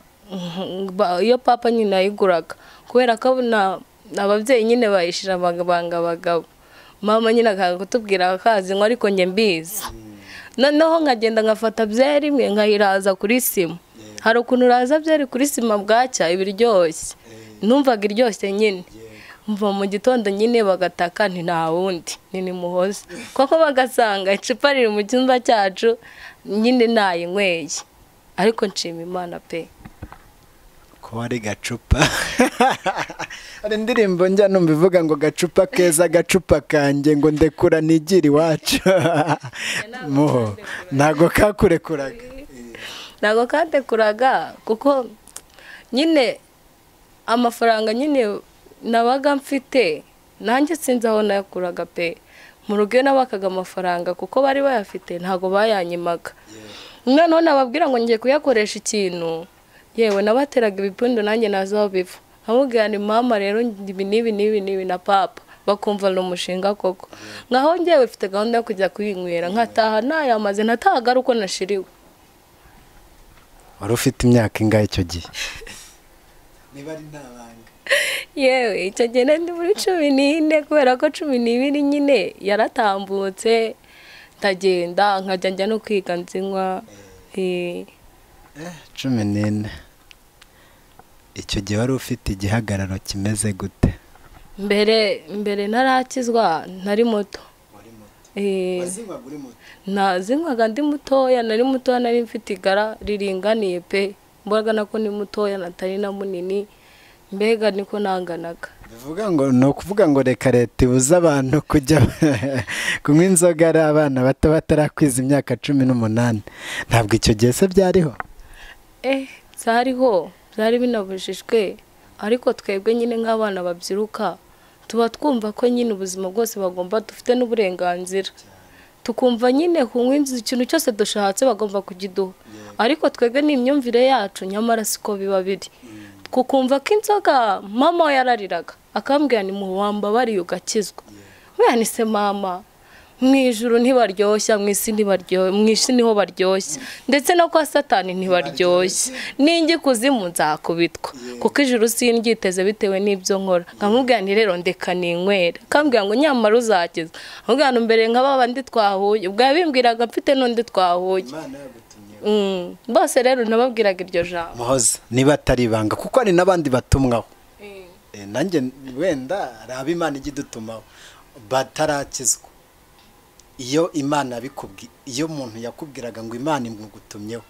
iyo papa nyine yayiguraga kubera ko ababyeyi nyine bayishira amabanga abagabo. Mama nyine akanga kutubwira akazinywa ariko njye mbizi. Noneho nkagenda nkafata byeri imwe nkayiraza kuri sima. Hari ukuntu uraza byeri kuri sima bwacya ibiryoshye, numvaga iryoshye nyine. Mva mu gitondo nyine bagataka nti nta wundi ni Muhoza, koko bagasanga icupa riri mu cyumba cyacu nyine nayinyweye. Ariko nshima Imana pe. Ko wari gacupa. Hari indirimbo njya numva ivuga ngo gacupa keza gacupa kanjye ngo ndekura nigire iwacu. Muho ntago kakurekuraga. Ntago katekuraga kuko nyine amafaranga nyine nabaga mfite nanjye sinzi aho nayakuraga pe. Mu rugo iyo nabakaga amafaranga kuko bari bayafite ntago bayanyimaga. Noneho nababwira ngo ngiye kuyakoresha ikintu, yewe nabateraga ibipundo nanjye nazi aho biva. Nkamubwira ni mama rero ibi n'ibi n'ibi n'ibi na papa, bakumva ni umushinga koko. Nkaho ngewe mfite gahunda yo kujya kuyinywera nkataha nayamaze, ntatahaga ari uko nashiriwe. Wari ufite imyaka ingahe icyo gihe? Niba ari nta banga. Yewe icyo gihe ndi muri 14 kubera ko 12 nyine yaratambutse, ndagenda nkajya njya no kwiga nzinywa. 14. Icyo gihe wari ufite igihagararo kimeze gute? Mbere ntarakizwa nari muto. Nazinywaga ndi mutoya, nari mutoya, nari mfite igara riringaniye pe. Mboga nako ni mutoya natari na munini, mbega niko nanganaga. Bivuga ngo no kuvuga ngo reka leta ibuze abantu kujya kunywa inzoga ari abana bato batarakwiza imyaka 18. Ntabwo icyo gihe se byariho? Byariho, byari binabujijwe, ariko twebwe nyine nk'abana babyiruka tuba twumva ko nyine ubuzima bwose bagomba, dufite n'uburenganzira. Tukumva nyine kunywa ikintu cyose dushatse bagomba kugiduha. Ariko twebwe ni imyumvire yacu, nyamara siko biba biri. Kukumva ko inzoga mama yarariraga akambwira ni muwamba bari ugakizwa. Ni se mama, mu ijuru ntibaryoshya, mu isi ntibaryoshya, mu isi niho baryoshya, ndetse no kwa Satani ntibaryoshya. Ninjye kuzimu nzakubitwa kuko ijuru sinryiteze bitewe n'ibyo nkora. Nkamubwira nti rero ndeka ninywera, akambwira ngo nyamara uzakiza. Nkamubwira mbere nka babandi twahuye, ubwo yabimbwiraga mfite n'undi twahuye. Bose rero nababwiraga iryo jambo. Muhoza niba atari ibanga kuko hari n'abandi batumwaho. Nanjye wenda hari abo Imana ijya idutumaho batarakizwa. Iyo Imana bikubwiye, iyo umuntu yakubwiraga ngo Imana imugutumyeho,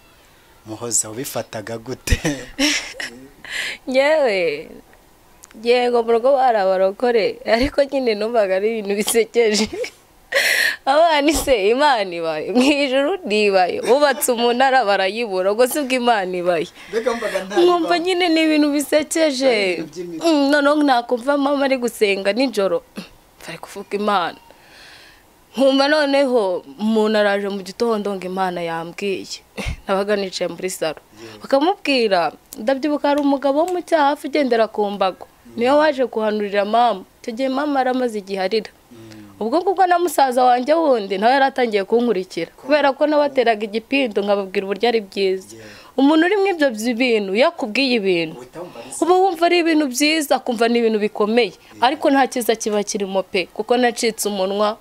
Muhoza ubifataga gute? Yewe Yego, mu rugo bari abarokore, ariko nyine numvaga ari ibintu bisekeje. Abana se Imana ibaye mu ijuru ntibaye, bubatse umunara barayibura, ubwo si bwo Imana ibaye. Nkumva nyine ni ibintu bisekeje. Noneho nakumva mama ari gusenga nijoro bari kuvuga Imana, nkumva noneho umuntu araje mu gitondo ngo Imana yambwiye. Nabaga nicaye muri salo bakamubwira. Ndabyibuka hari umugabo wo mu cyaha hafi ugendera ku mbago, niwe waje kuhanurira mama. Icyo gihe mama yaramaze igihe arira. Ubwo ngubwo na musaza wanjye wundi nawe yaratangiye kunkurikira, kubera ko nabateraga igipindu nkababwira uburyo ari byiza. Umuntu uri mu ibyo bintu yakubwiye ibintu uba wumva ari ibintu byiza, akumva ni ibintu bikomeye, ariko nta cyiza kiba kirimo pe, kuko nacitse umunwa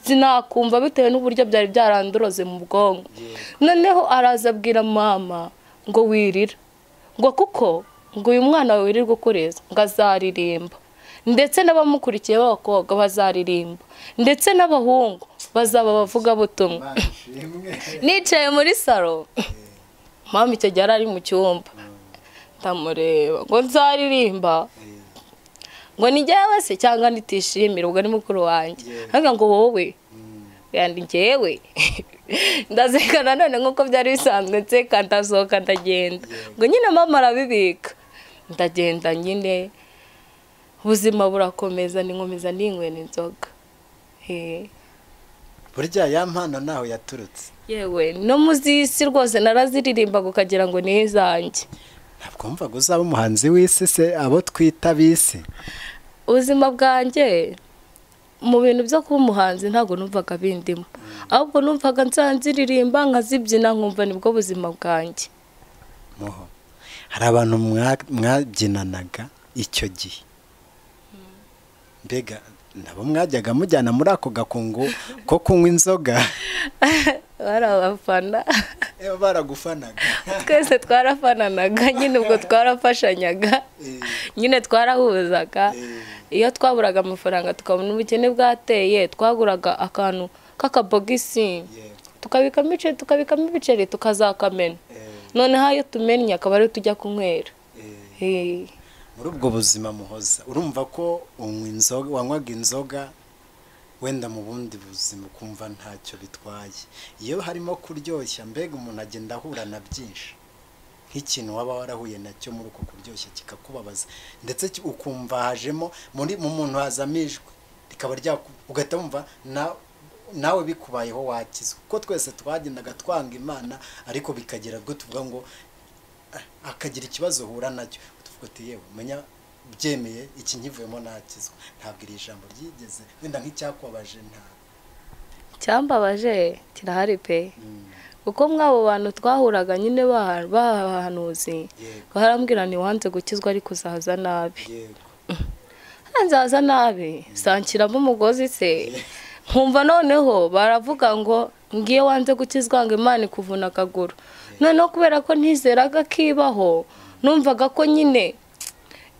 sinakumva bitewe n'uburyo byari byaranduroze mu bwonko. Noneho araza abwira mama ngo wirira, ngo kuko ngo uyu mwana wirirwa ukureza ngo azaririmba, ndetse n'abamukurikiye b'abakobwa bazaririmba, ndetse n'abahungu bazaba abavugabutumwa. Nicaye muri salo, mama icyo gihe ari mu cyumba, ndamureba ngo nzaririmba, ngo ni njyewe se cyangwa nitishimira, ubwo ni mukuru wanjye. Ariko ngo wowe yandi njyewe. Ndaseka nanone nk'uko byari bisanzwe, nseka ndasohoka ndagenda. Ngo nyine mama arabibika, ndagenda nyine ubuzima burakomeza, ninkomeza ninywera inzoga. Burya ya mpano naho yaturutse. Yewe no muzisi rwose naraziririmbaga ukagira ngo ni izanjye. Ntabwo mvaga uzaba umuhanzi w'isi se, abo twita bisi. Ubuzima bwanjye mu bintu byo kuba umuhanzi ntabwo numvaga bindimo, ahubwo numvaga nsanziririmba nkazibyina nkumva nibwo buzima bwanjye. Muho, hari abantu mwabyinanaga icyo gihe, mbega nabo mwajyaga mujyana muri ako gakungu ko kunywa inzoga? Bari abafana. Baragufanaga? Twese twarafananaga nyine, ubwo twarafashanyaga nyine, twarahuzaga. Iyo twaburaga amafaranga tukabona ubukene bwateye, twaguraga akantu k'akabogisi tukabikamo ibiceri tukazakamena, noneho ayo tumennye akaba ariyo tujya kunywera. Muri ubwo buzima Muhoza, urumva ko unywa inzoga, wanywaga inzoga wenda mu bundi buzima ukumva ntacyo bitwaye, iyo harimo kuryoshya mbega umuntu agenda ahura na byinshi, nk'ikintu waba warahuye nacyo muri uko kuryoshya kikakubabaza, ndetse ukumva hajemo muri mu muntu hazamo ijwi rikaba ugahita wumva nawe bikubayeho wakizwa. Kuko twese twagendaga twanga Imana, ariko bikagera ubwo tuvuga ngo akagira ikibazo uhura nacyo tuvuga uti yewe menya byemeye iki nkivuyemo nakizwa. Ntabwo iri jambo ryigeze wenda nk'icyakubabaje? Nta cyambabaje kirahari pe, kuko mwabo bantu twahuraga nyine bahanuzi barambwira ni wanze gukizwa ariko uzaza nabi. Nzaza nabi sankiramo umugozi se, nkumva noneho baravuga ngo ngiye wanze gukizwa ngo Imana ikuvuna akaguru. Noneho kubera ko ntizeraga kibaho, numvaga ko nyine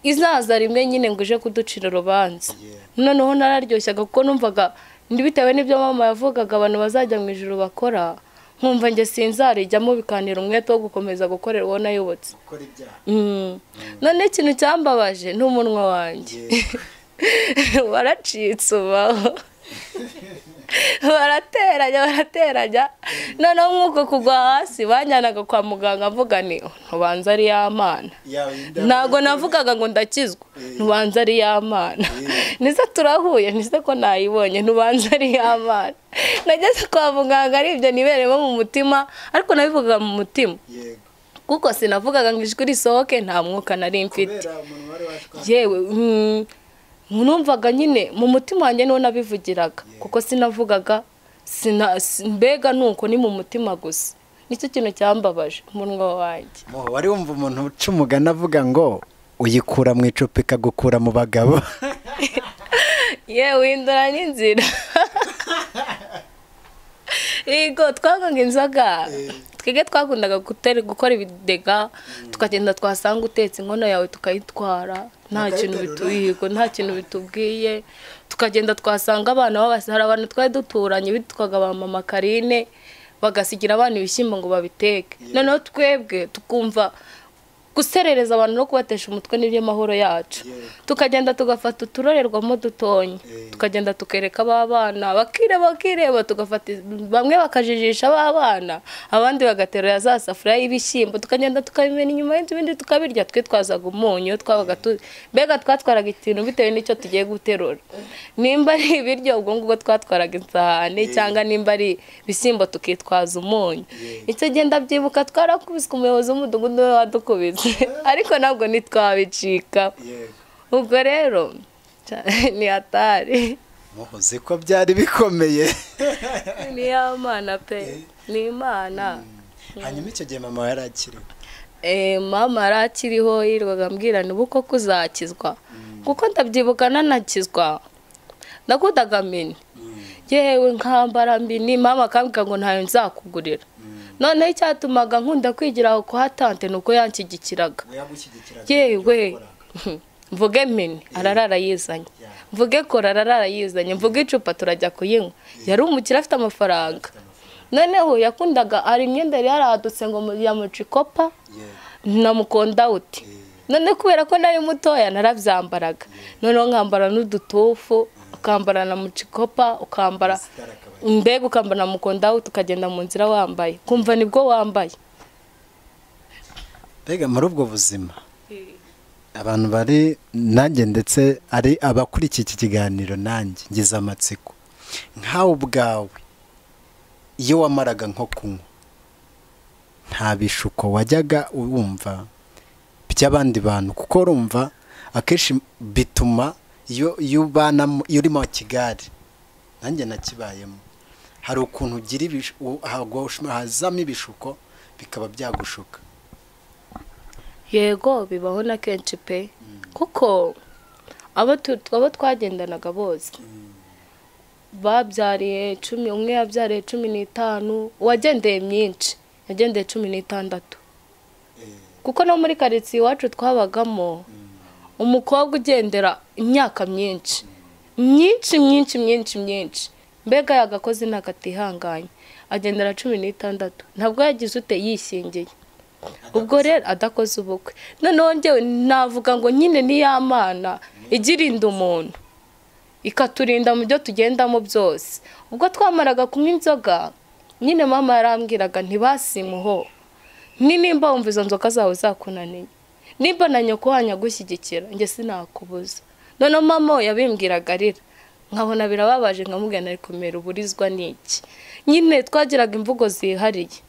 izaza rimwe nyine ngo ije kuducira urubanza. Noneho nararyoshyaga kuko numvaga bitewe n'ibyo mama yavugaga abantu bazajya mu ijuru bakora, nkumva njye sinzarijyamo, bikanira umwete wo gukomeza gukorera uwo nayobotse. None ikintu cyambabaje ni umunwa wanjye waracitse ubaho, barateranya noneho nk'uko kugwa hasi banjyanaga kwa muganga mvuga ni ntubanza ari y'Imana. Ntabwo navugaga ngo ndakizwa, ntubanza ari y'Imana. Nize turahuye, nize ko nayibonye, ntubanza ari y'Imana. Nageze kwa muganga ari ibyo niberemo mu mutima, ariko nabivugaga mu mutima kuko sinavugaga ngo ijwi risohoke, nta mwuka nari mfite. Yewe numvaga nyine mu mutima wanjye niwo nabivugiraga, kuko sinavugaga mbega nuko ni mu mutima gusa. Nicyo kintu cyambabaje umunwa wanjye. Wari wumva umuntu uca umugani avuga ngo uyikura mu icupa ikagukura mu bagabo? Yewe indura n'inzira. Yego twanywaga inzoga, twebwe twakundaga gukora ibidega, tukagenda twasanga utetse inkono yawe tukayitwara, nta kintu bituyigo, nta kintu bitubwiye. Tukagenda twasanga abana b'abasara, abantu twari duturanye bitwaga ba mama Karine, bagasigira abana ibishyimbo ngo babiteke. Noneho twebwe tukumva Guserereza abantu no kubatesha umutwe n'ibyo mahoro yacu. Tukagenda tugafata uturorerwamo dutonya, tukagenda tukereka abana bakireba tugafata bamwe bakajijisha abana, abandi bagaterura za safuriya y'ibishyimbo, tukagenda tukabimena inyuma y'inzu, ibindi tukabirya. Twitwazaga umunyu, twabaga mbega twatwaraga ikintu bitewe n'icyo tugiye guterura. Nimba ari ibiryo ubwo ngubwo twatwaraga isahani, cyangwa nimba ari ibishyimbo tukitwaza umunyu. Icyo genda byibuka twarakubiswe, umuyobozi w'umudugudu we wadukubise, ariko ntabwo nitwabicika. Ubwo rero ni hatari. Muhoze ko byari bikomeye. Ni Imana pe, ni Imana. Hanyuma icyo gihe mama yari akiriho? Mama yari akiriho, yirirwaga ambwira ni uko kuzakizwa, kuko ndabyibuka nanakizwa nakundaga mini, yewe nkambara mini, mama akambwira ngo ntayo nzakugurira. Noneho icyatumaga nkunda kwigira aho kwa tante nuko yanshyigikiraga. Yewe mvuge mini ararara yizanye, mvuge kora ararara yizanye, mvuge icupa turajya kuyinywa. Yari umukire afite amafaranga. Noneho yakundaga ari imyenda yari yaradutse ngo ya mucikopa na mukondawuti. None kubera ko nari mutoya narabyambaraga. Noneho nkambara n'udutufu, ukambara na mucikopa, ukambara mbega ukambara na mukondawuti, ukagenda mu nzira wambaye kumva nibwo wambaye. Mbega muri ubwo buzima abantu bari nanjye ndetse ari abakurikiye iki kiganiro nanjye ngize amatsiko, nkawe ubwawe iyo wamaraga nko kunywa nta bishuko wajyaga wumva by'abandi bantu? Kuko urumva akenshi bituma iyo ubana iyo uri mu Kigali, nanjye nakibayemo, hari ukuntu ugira hazamo ibishuko bikaba byagushuka. Yego bibaho na kenshi pe, kuko abo twagendanaga bose babyariye 10, umwe yabyariye 15, uwagendeye myinshi yagendeye 16. Kuko no muri karitsiye iwacu twabagamo umukobwa ugendera imyaka myinshi myinshi myinshi myinshi myinshi, mbega yagakoze ntakatihanganye, agendera 16, ntabwo yagize ute yishingiye. Ubwo rero adakoze ubukwe. Noneho njyewe navuga ngo nyine ni y'Imana igirinda umuntu, ikaturinda mu byo tugendamo byose. Ubwo twamaraga kunywa inzoga nyine mama yarambwiraga ntibasimuho, nimba wumva izo nzoga zawe zakunaniye, nimba na nyoko wanyagushyigikira njye sinakubuza. Noneho mama yabimbwiraga arira, nkabona birababaje, nkamubwira nari kumera uburizwa n'iki. Nyine twagiraga imvugo zihariye.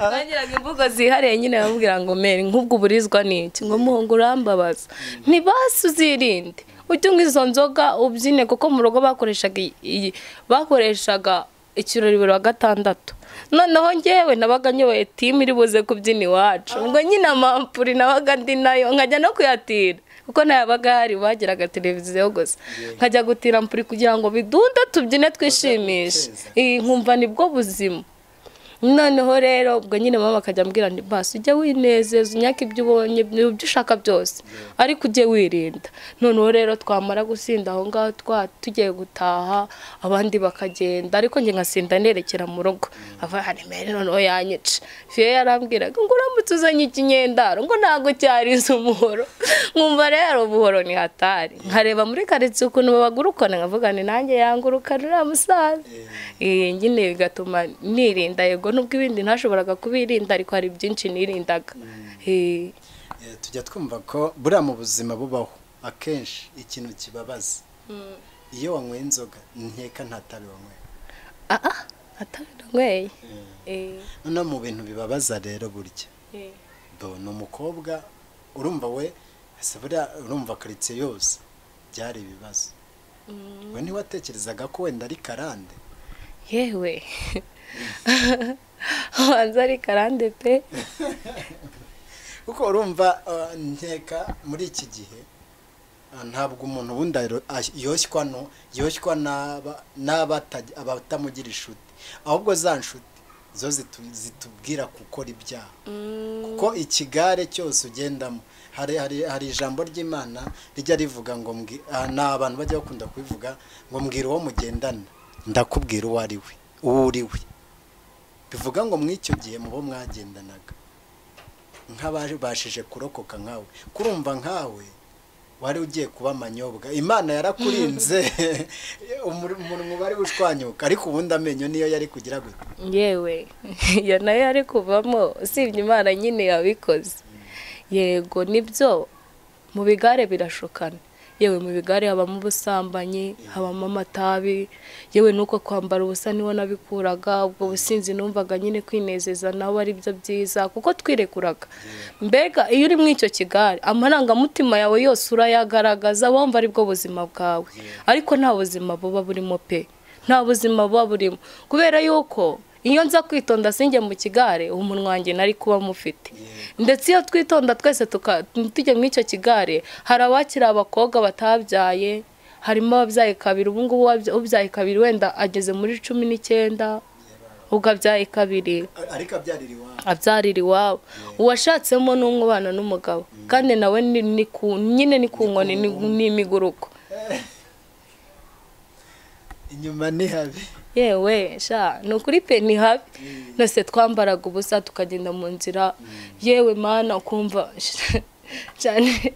Twagiraga imvugo zihariye nyine, bamubwira ngo mere nk'ubwo uburizwa n'iki, ngo muhungu urambabaza, ntibasi uzirinde ujye unywa izo nzoga ubyine, kuko mu rugo bakoreshaga ikirori buri wa gatandatu. Noneho njyewe nabaga nyoboye timu iri buze kubyina iwacu, ubwo nyine amampuri nabaga ndi nayo nkajya no kuyatira, kuko nayabaga hari bagiraga televiziyo gusa, nkajya gutira mpuri kugira ngo bidunde tubyine twishimishe, nkumva nibwo buzima. Noneho rero ubwo nyine mama akajya ambwira nti basi ujye winezeza unyake ibyo ubonye ibyo ushaka byose, ariko ujye wirinda. Noneho rero twamara gusinda aho ngaho tugiye gutaha, abandi bakagenda, ariko njye nkasinda nerekera mu rugo. Ava hari mere noneho yanyica. Fiye yarambwiraga ngo uramutse uzanye ikinyendaro ngo ntago cyarize umuhoro. Nkumva rero ubuhoro ni hatari. Nkareba muri karitsiye ukuntu babagurukana nkavuga nti nanjye yangurukana uriya musaza. Nyine bigatuma nirinda. Yego nubwo ibindi ntashoboraga kubirinda, ariko hari byinshi nirindaga. Tujya twumva ko buriya mu buzima bubaho akenshi ikintu kibabaza iyo wanyweye inzoga, nkeka nta tabi wanyweye. Nta tabi nanyweye. Noneho mu bintu bibabaza rero burya ni umukobwa urumva we buriya urumva karitsiye yose byari ibibazo. We ntiwatekerezaga ko wenda ari karande? Yewe wanza ari karande pe. Kuko urumva nkeka muri iki gihe ntabwo umuntu ubundi yoshywa n'abatamugira inshuti, ahubwo za nshuti zo zitubwira gukora ibyaha. Kuko ikigare cyose ugendamo hari ijambo ry'Imana rijya rivuga ngo n'abantu bajya bakunda kubivuga ngo mbwira uwo mugendana ndakubwira uwo ari we, uwo uri we. Bivuga ngo muri icyo gihe mubo mwagendanaga nk'ababashije kurokoka nkawe, kurumva nkawe wari ugiye kuba amanyobwa, Imana yarakurinze umunwa wari ushwanyuka, ariko ubundi amenyo niyo yari kugira gute? Yewe ya nayo yari kuvamo, usibye Imana nyine yabikoze. Yego nibyo, mu bigare birashukana. Yewe mu bigare habamo ubusambanyi, habamo amatabi, yewe nuko kwambara ubusa niho nabikuraga, ubwo businzi numvaga nyine kwinezeza nawe ari byo byiza kuko twirekuraga. Mbega iyo uri muri icyo kigare amarangamutima yawe yose urayagaragaza, wumva ari bwo buzima bwawe, ariko nta buzima buba burimo pe, nta buzima buba burimo, kubera yuko iyo nza kwitonda sinjye mu kigare umunwa wanjye nari kuba mufite. Ndetse iyo twitonda twese tujya muri icyo kigare, hari abakiri abakobwa batabyaye, harimo ababyaye kabiri, ubu ngubu ubyaye kabiri wenda ageze muri 19, ubwo kabiri ariko abyarira iwabo, abyarira iwabo. Uwashatsemo n'umwe ubana n'umugabo, kandi nawe nyine ni ku nkoni ni imiguruko. Inyuma ni habi. Yewe sha ni ukuri pe ni habi. Nose twambaraga ubusa tukagenda mu nzira, yewe mana ukumva cyane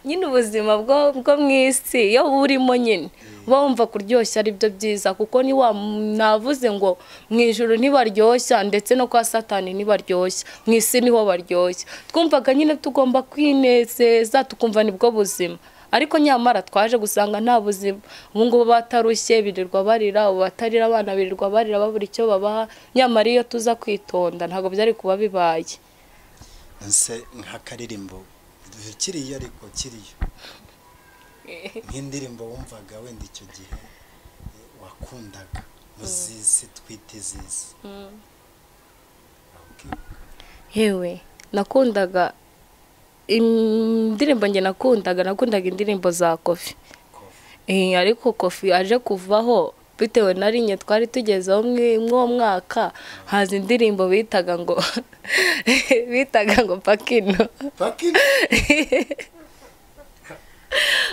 nyine ubuzima bwo mu isi iyo burimo nyine bumva kuryoshya ari byo byiza, kuko ni wa navuze ngo mu ijuru ntibaryoshya, ndetse no kwa Satani ntibaryoshya, mu isi niho baryoshya. Twumvaga nyine tugomba kwinezeza, tukumva nibwo buzima, ariko nyamara twaje gusanga nta buzima. Ubu ngubu batarushye birirwa barira, ubu batarira abana birirwa barira babura icyo babaha, nyamara iyo tuza kwitonda ntabwo byari kuba bibaye. Nse nk'akaririmbo kiriyo, ariko kiriyo nk'indirimbo wumvaga wenda icyo gihe wakundaga muzizi twite izizi? Yewe nakundaga indirimbo, nge nakundaga indirimbo za Kofi. Ariko Kofi aje kuvaho bitewe na rinye twari tugezeho mw'uwo mwaka, haza indirimbo bitaga ngo Pakino. Pakino.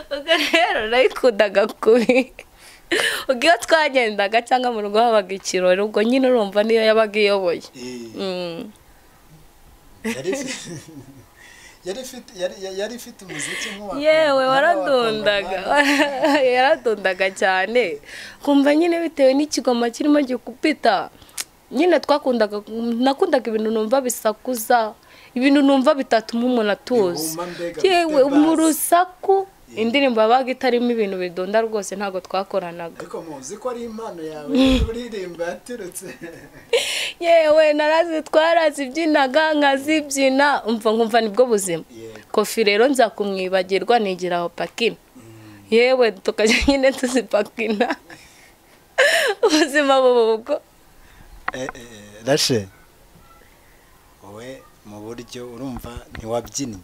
Ubwo rero nayikundaga kubi. Ubwo iyo twagendaga cyangwa mu rugo habaga ikirori, ubwo nyine urumva niyo yabaga iyoboye. Yari ifite umuziki nk'uwa yewe waradundaga, yaradundaga cyane, kumva nyine bitewe n'ikigoma kirimo gikupita. Nyine twakundaga, nakundaga ibintu numva bisakuza, ibintu numva bitatuma umuntu atuza, yewe mu rusaku. Indirimbo yabaga itarimo ibintu bidunda rwose ntabwo twakoranaga. Ariko muzi ko ari impano yawe uririmba yaturutse. Yewe narazi twarazibyinaga nkazibyina, umva nkumva nibwo buzima. Kofi rero nza kumwibagirwa nigira aho Pakina. Yewe tukajya nyine tuzipakina ubuzima bubwo. Rashe wowe mu buryo urumva ntiwabyinnye,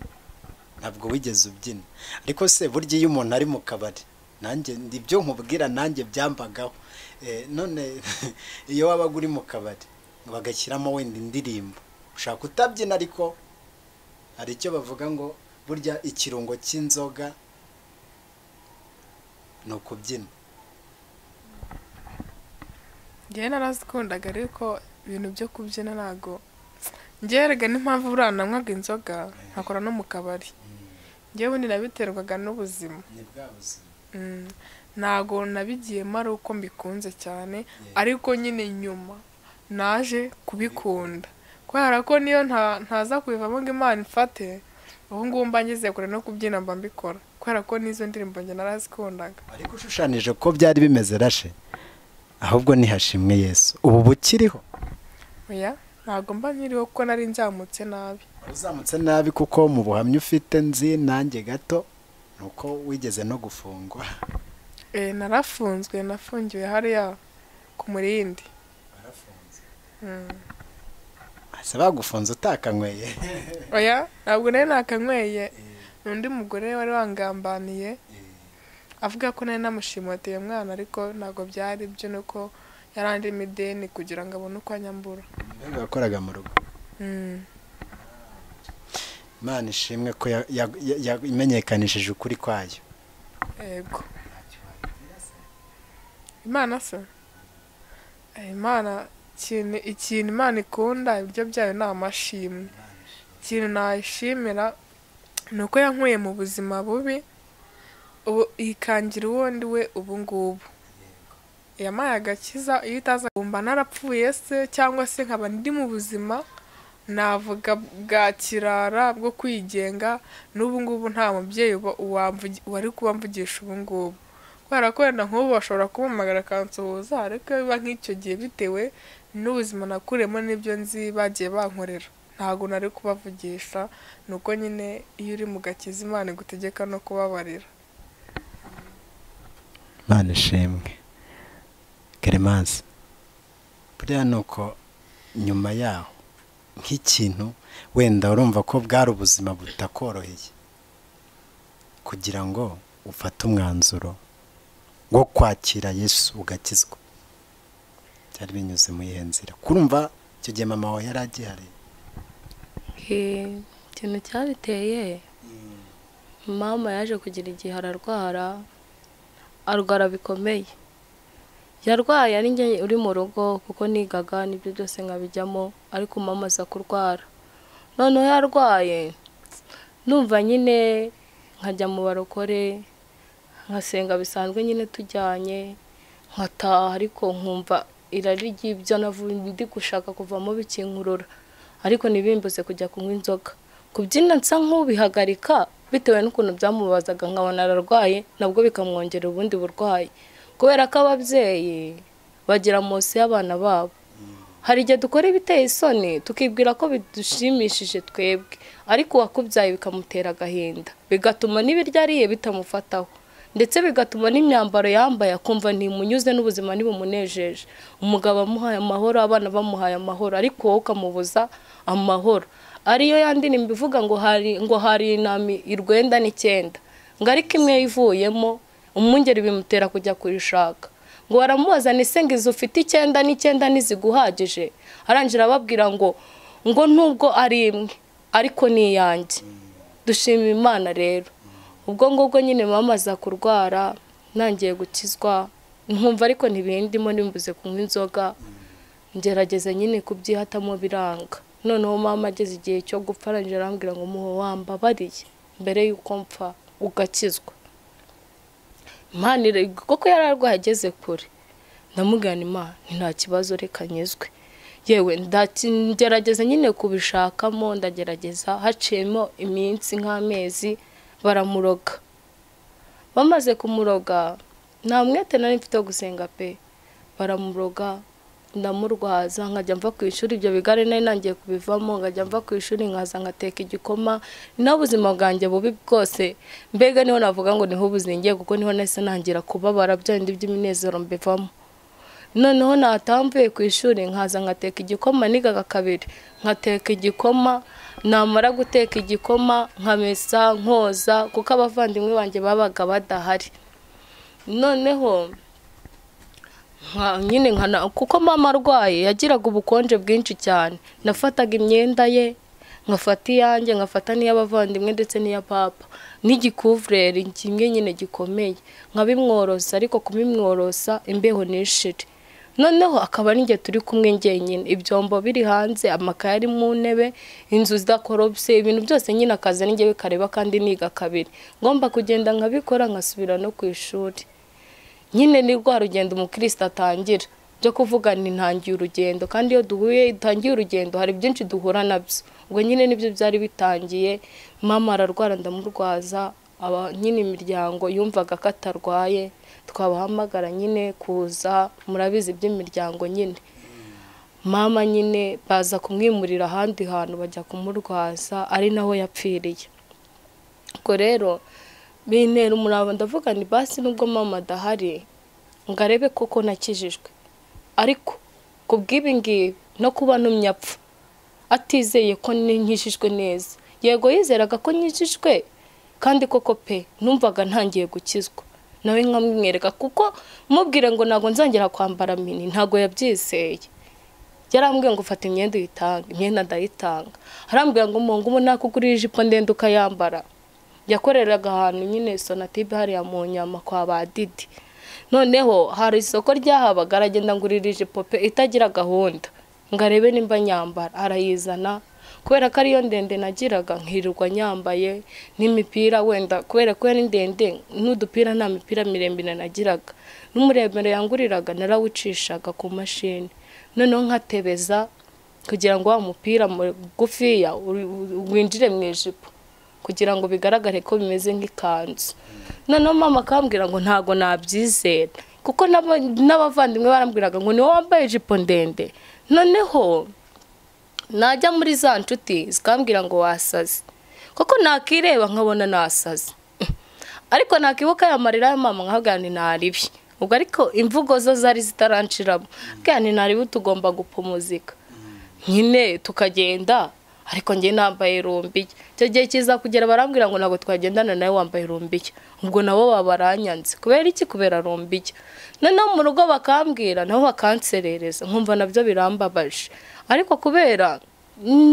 ntabwo wigeze ubyina, ariko se burya iyo umuntu ari mu kabari, nanjye ndibyo nkubwira nanjye byambagaho. None iyo wabaga uri mu kabari bagashyiramo wenda indirimbo ushaka utabyina, ariko hari icyo bavuga ngo burya ikirungo cy'inzoga ni ukubyina. Njyewe narazikundaga, ariko ibintu byo kubyina ntago njyewe n'impamvu buriya nanywaga inzoga nkakora no mu kabari, njyewe ubundi nabiterwaga n'ubuzima. Ntago nabigiyemo ari uko mbikunze cyane, ariko nyine nyuma naje kubikunda, kubera ko niyo ntaza kubivamo ngo Imana ifate, ubu ngubu mba ngeze kure no kubyina mba mbikora, kubera ko n'izo ndirimbo njye narazikundaga. Ariko ushushanije ko byari bimeze Rashe, ahubwo nihashimwe Yesu, ubu bukiriho? Oya ntabwo mba nkiriho kuko nari nzamutse nabi. Uzamutse nabi kuko mu buhamya ufite nzi nanjye gato nuko wigeze no gufungwa. Narafunzwe, nafungiwe hariya ku Murindi. Warafunzwe? Ase bagufunze utakanyweye? Oya ntabwo nari nakanyweye, n'undi mugore wari wangambaniye avuga ko nari namushimutiye mwana, ariko ntabwo byari byo, nuko yarandimo ideni kugira ngo abone uko anyambura. Mbega wakoraga mu rugo? Imana ishimwe ko imenyekanishije ukuri kwayo. Yego. Imana se? Imana Ikintu Imana ikunda ibyo byayo ni amashimwe. Ikintu nayishimira ni uko yankuye mu buzima bubi, ubu ikangira uwo ndi we ubu ngubu. Yampaye agakiza, iyo itaza kumva narapfuye se cyangwa se nkaba ndi mu buzima navuga bwa kirara bwo kwigenga, n'ubu ngubu nta mubyeyi wari kuba mvugisha ubu ngubu. Kubera ko wenda nk'ubu bashobora kumpamagara akansuhuza, ariko biba nk'icyo gihe bitewe n'ubuzima nakuriyemo n'ibyo nzi bagiye bankorera, ntabwo nari kubavugisha. Ni uko nyine iyo uri mu gakiza Imana igutegeka no kubabarira. Imana ishimwe. Clemence, buriya ni uko nyuma yaho nk'ikintu wenda urumva ko bwari ubuzima butakoroheye kugira ngo ufate umwanzuro wo kwakira Yesu ugakizwa, byari binyuze mu iyihe nzira? Kurumva icyo gihe mama wawe yari agihari? Ikintu cyabiteye, mama yaje kugira igihe ararwara, arwara bikomeye. Yarwaye ari njye uri mu rugo kuko nigaga n'ibyo byose nkabijyamo, ariko mama aza kurwara. Noneho yarwaye numva nyine nkajya mu barokore, nkasenga bisanzwe nyine tujyanye, nkataha, ariko nkumva irari ry'ibyo ndi gushaka kuvamo bikinkurura, ariko ntibimbuze kujya kunywa inzoga. Kubyina nsa nk'ubihagarika bitewe n'ukuntu byamubazaga, nkabona ararwaye nabwo bikamwongerera ubundi burwayi. Kubera ko ababyeyi bagira munsi y'abana babo, hari igihe dukora ibiteye isoni tukibwira ko bidushimishije twebwe, ariko uwakubyaye bikamutera agahinda, bigatuma n'ibiryo ariye bitamufataho, ndetse bigatuma n'imyambaro yambaye akumva ntimunyuze n'ubuzima ntibumunejeje. Umugabo amuhaye amahoro, abana bamuhaye amahoro, ariko wowe ukamubuza amahoro. Ariyo ya ndirimbo ivuga ngo hari intama irwenda n'icyenda, ngo ariko imwe ivuyemo umwungeri bimutera kujya kuyishaka. Ngo baramubaza ni se ngo izo ufite 99 ntiziguhagije? Arangira ababwira ngo nubwo ari imwe ariko ni iyanjye. Dushima Imana rero. Ubwo ngubwo nyine mama aza kurwara, ntangiye gukizwa, nkumva ariko ntibindimo, nimbuze kunywa inzoga, ngerageza nyine kubyihatamo biranga. Noneho mama ageze igihe cyo gupfa, arangira arambwira ngo muho wambabariye mbere y'uko mpfa ugakizwa. Imana kuko yararwaye ageze kure, ndamubwira Imana nta kibazo reka nyizwe. Yewe ndagerageza nyine kubishakamo, ndagerageza, haciyemo iminsi nk'amezi baramuroga. Bamaze kumuroga, nta mwete nari mfite wo gusenga pe, baramuroga ndamurwaza, nkajya mva ku ishuri, ibyo bigare nari nangiye kubivamo, nkajya mva ku ishuri nkaza ngateka igikoma. Ni ubuzima bwanjye bubi bwose, mbega niho navuga ngo niho buzingiye, kuko niho nahise nangira kubabara bya bindi by'iminezero mbivamo. Noneho natamvuye ku ishuri nkaza ngateka igikoma, nigaga kabiri, ngateka igikoma, namara guteka igikoma nkamesa nkoza, kuko abavandimwe banjye babaga badahari. Noneho nyine nkana, kuko mama arwaye yagiraga ubukonje bwinshi cyane, nafataga imyenda ye nkafata iyanjye, nkafata n'iy'abavandimwe ndetse n'iya papa, n'igikuvureri kimwe nyine gikomeye, nkabimworosa, ariko kubimworosa imbeho nishire. Noneho akaba ari njye turi kumwe njyenyine, ibyombo biri hanze, amakaye ari mu ntebe, inzu zidakorobye, ibintu byose nyine akaza ninjye bikareba, kandi niga kabiri, ngomba kugenda nkabikora nkasubira no ku ishuri. Nyine ni rwa rugendo umukristo atangira byo kuvuga nti ntangiye urugendo, kandi iyo duhuye itangiye urugendo hari byinshi duhura nabyo. Ubwo nyine nibyo byari bitangiye, mama ararwara ndamurwaza, aba nyine imiryango yumvaga ko atarwaye, twabahamagara nyine kuza, murabizi by'imiryango nyine. Mama nyine baza kumwimurira ahandi hantu bajya kumurwaza, ari naho yapfiriye. Ubwo rero bintera umurava, ndavuga ni basi nubwo mama adahari ngarebe koko nakijijwe, ariko kubw'ibi ngibi no kuba ntumye apfa atizeye ko nkijijwe neza. Yego yizeraga ko nkijijwe kandi koko pe numvaga ntangiye gukizwa, nawe nkamwereka, kuko mubwire ngo ntago nzongera kwambara mini, ntago yabyizeye. Yarambwiye ngo fata imyenda uyitanga, imyenda ndayitanga. Arambwira ngo mungu ubu nakugurira ijipo ndende ukayambara. Yakoreraga ahantu nyine Sonatube hariya mu nyama kwa ba Didi. Noneho hari isoko ryahabaga, aragenda ngurira ijipo pe itagira gahunda ngo arebe nimba nyambara, arayizana kubera ko ariyo ndende nagiraga nkirirwa nyambaye n'imipira, wenda kubera ko yari ndende n'udupira nta mipira miremire nagiraga, n'umuremure yanguriraga narawucishaga ku mashini, noneho nkatebeza kugira ngo wa mupira mugufiya winjire mu ijipo kugira ngo bigaragare ko bimeze nk'ikanzu. Noneho mama akambwira ngo ntago nabyizera, kuko n'abavandimwe barambwiraga ngo niwe wambaye ijipo ndende. Noneho najya muri za nshuti zikambwira ngo wasaze, kuko nakireba nkabona nasaze, ariko nakibuka ya marira ya mama nkavuga nti naribi. Ubwo ariko imvugo zo zari zitaranshiramo, nti naribi tugomba gupumuzika nyine tukagenda, ariko njye nambaye rumbiya. Icyo gihe kiza kugera barambwira ngo ntabwo twagendana nawe wambaye rumbiya, ubwo nabo babaranyanze kubera iki? Kubera rumbiya. Noneho mu rugo bakambwira nabo bakanserereza, nkumva nabyo birambabaje, ariko kubera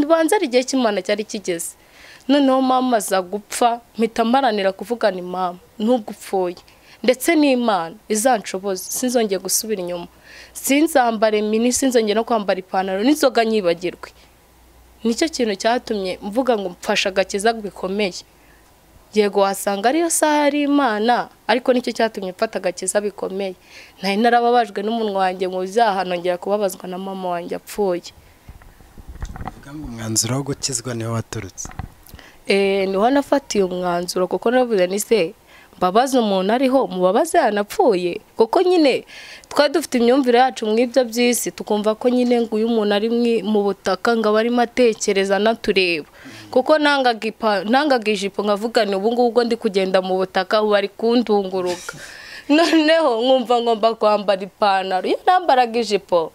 banza ari igihe cy'Imana cyari kigeze. Noneho mama aza gupfa, mpita mparanira kuvugana mama nubwo upfuye, ndetse n'Imana izanshoboze sinzongeye gusubira inyuma, sinzambare mini, sinzongeye no kwambara ipantaro n'inzoga nyibagirwe. Nicyo kintu cyatumye mvuga ngo mfasha agakiza bikomeye. Yego wasanga ariyo saha ari Imana, ariko nicyo cyatumye mfata agakiza bikomeye. Nari narababajwe n'umunwa wanjye mu byaha, nongera kubabazwa na mama wanjye apfuye. Uvuga ngo umwanzuro wo gukizwa niho waturutse? Niho nafatiye umwanzuro, kuko naravuze nti se mbabaze umuntu ariho, mubabaze yanapfuye, kuko nyine twari dufite imyumvire yacu mu ibyo by'isi, tukumva ko nyine ngo uyu muntu ari mu butaka ngo aba arimo atekereza anatureba, kuko nangaga ijipo nkavuga ni ubu ngubu ndi kugenda mu butaka ubu ari kundunguruka. Noneho nkumva ngomba kwambara ipantaro, iyo nambaraga ijipo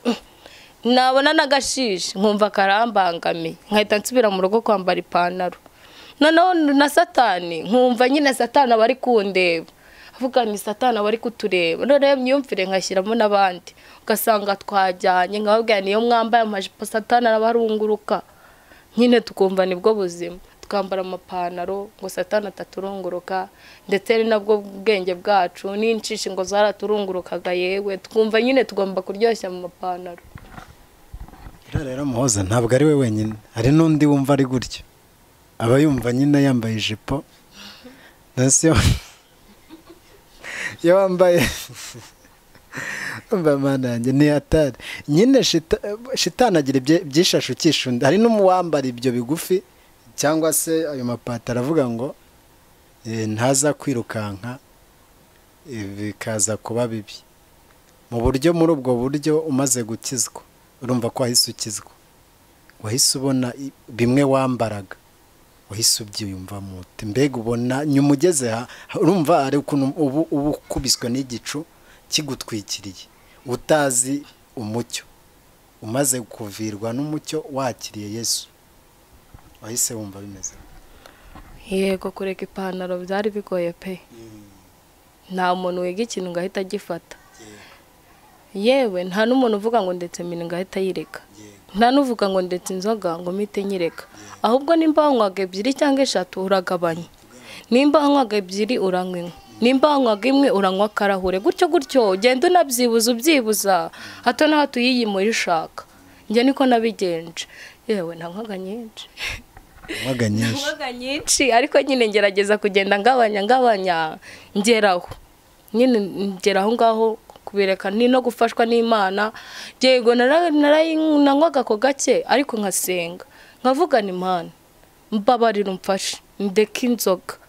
nabona n'agashishi nkumva karambangamiye, nkahita nsubira mu rugo kwambara ipantaro. Noneho na Satani nkumva nyine Satani aba ari kundeba, avuga ni Satani aba ari kutureba. Noneho imyumvire nkashyiramo n'abandi, ugasanga twajyanye nkababwira niyo mwambaye amajipo Satani arabarunguruka, nyine tukumva nibwo buzima, tukambara amapantaro ngo Satani ataturunguruka, ndetse ni nabwo bwenge bwacu n'inshishi ngo zaraturungurukaga, yewe twumva nyine tugomba kuryoshya mu mapantaro. Rero Muhoza ntabwo ari we wenyine, hari n'undi wumva ari gutyo, aba yumva nyine yambaye ijipo, iyo wambaye mana yanjye ni hatari nyine. Shitani agira ibyishashu ukisha undi, hari n'umuwambara ibyo bigufi cyangwa se ayo mapataro avuga ngo ntaza kwirukanka bikaza kuba bibi. Mu buryo muri ubwo buryo umaze gukizwa, urumva ko wahise ukizwa, wahise ubona bimwe wambaraga, wahise ubyiyumvamo uti mbega ubona nyuma ugeze urumva ari ukuntu ubu ukubiswe n'igicu kigutwikiriye utazi umucyo, umaze kuvirwa n'umucyo wakiriye Yesu, wahise wumva bimeze. Yego, kureka ipantaro byari bigoye pe, nta muntu wiga ikintu ngo ahite agifata, yewe nta n'umuntu uvuga ngo ndetse mini ngo ahite ayireka, nta n'uvuga ngo ndetse inzoga ngo mpite nyireka, ahubwo nimba wanywaga 2 cyangwa 3 uragabanya, nimba wanywaga 2 uranywa imwe, nimba wanywaga imwe uranywa akarahure, gutyo gutyo ugenda unabyibuza ubyibuza hato na hato uyiyimura ushaka. Njye niko nabigenje, yewe nanywaga nyinshi nanywaga nyinshi, ariko nyine ngerageza kugenda ngabanya ngabanya ngeraho nyine ngeraho ngaho kubireka ni no gufashwa n'Imana. Yego naranywaga ako gake, ariko nkasenga nkavuga ni Imana mbabarira umfashe ndeke inzoga.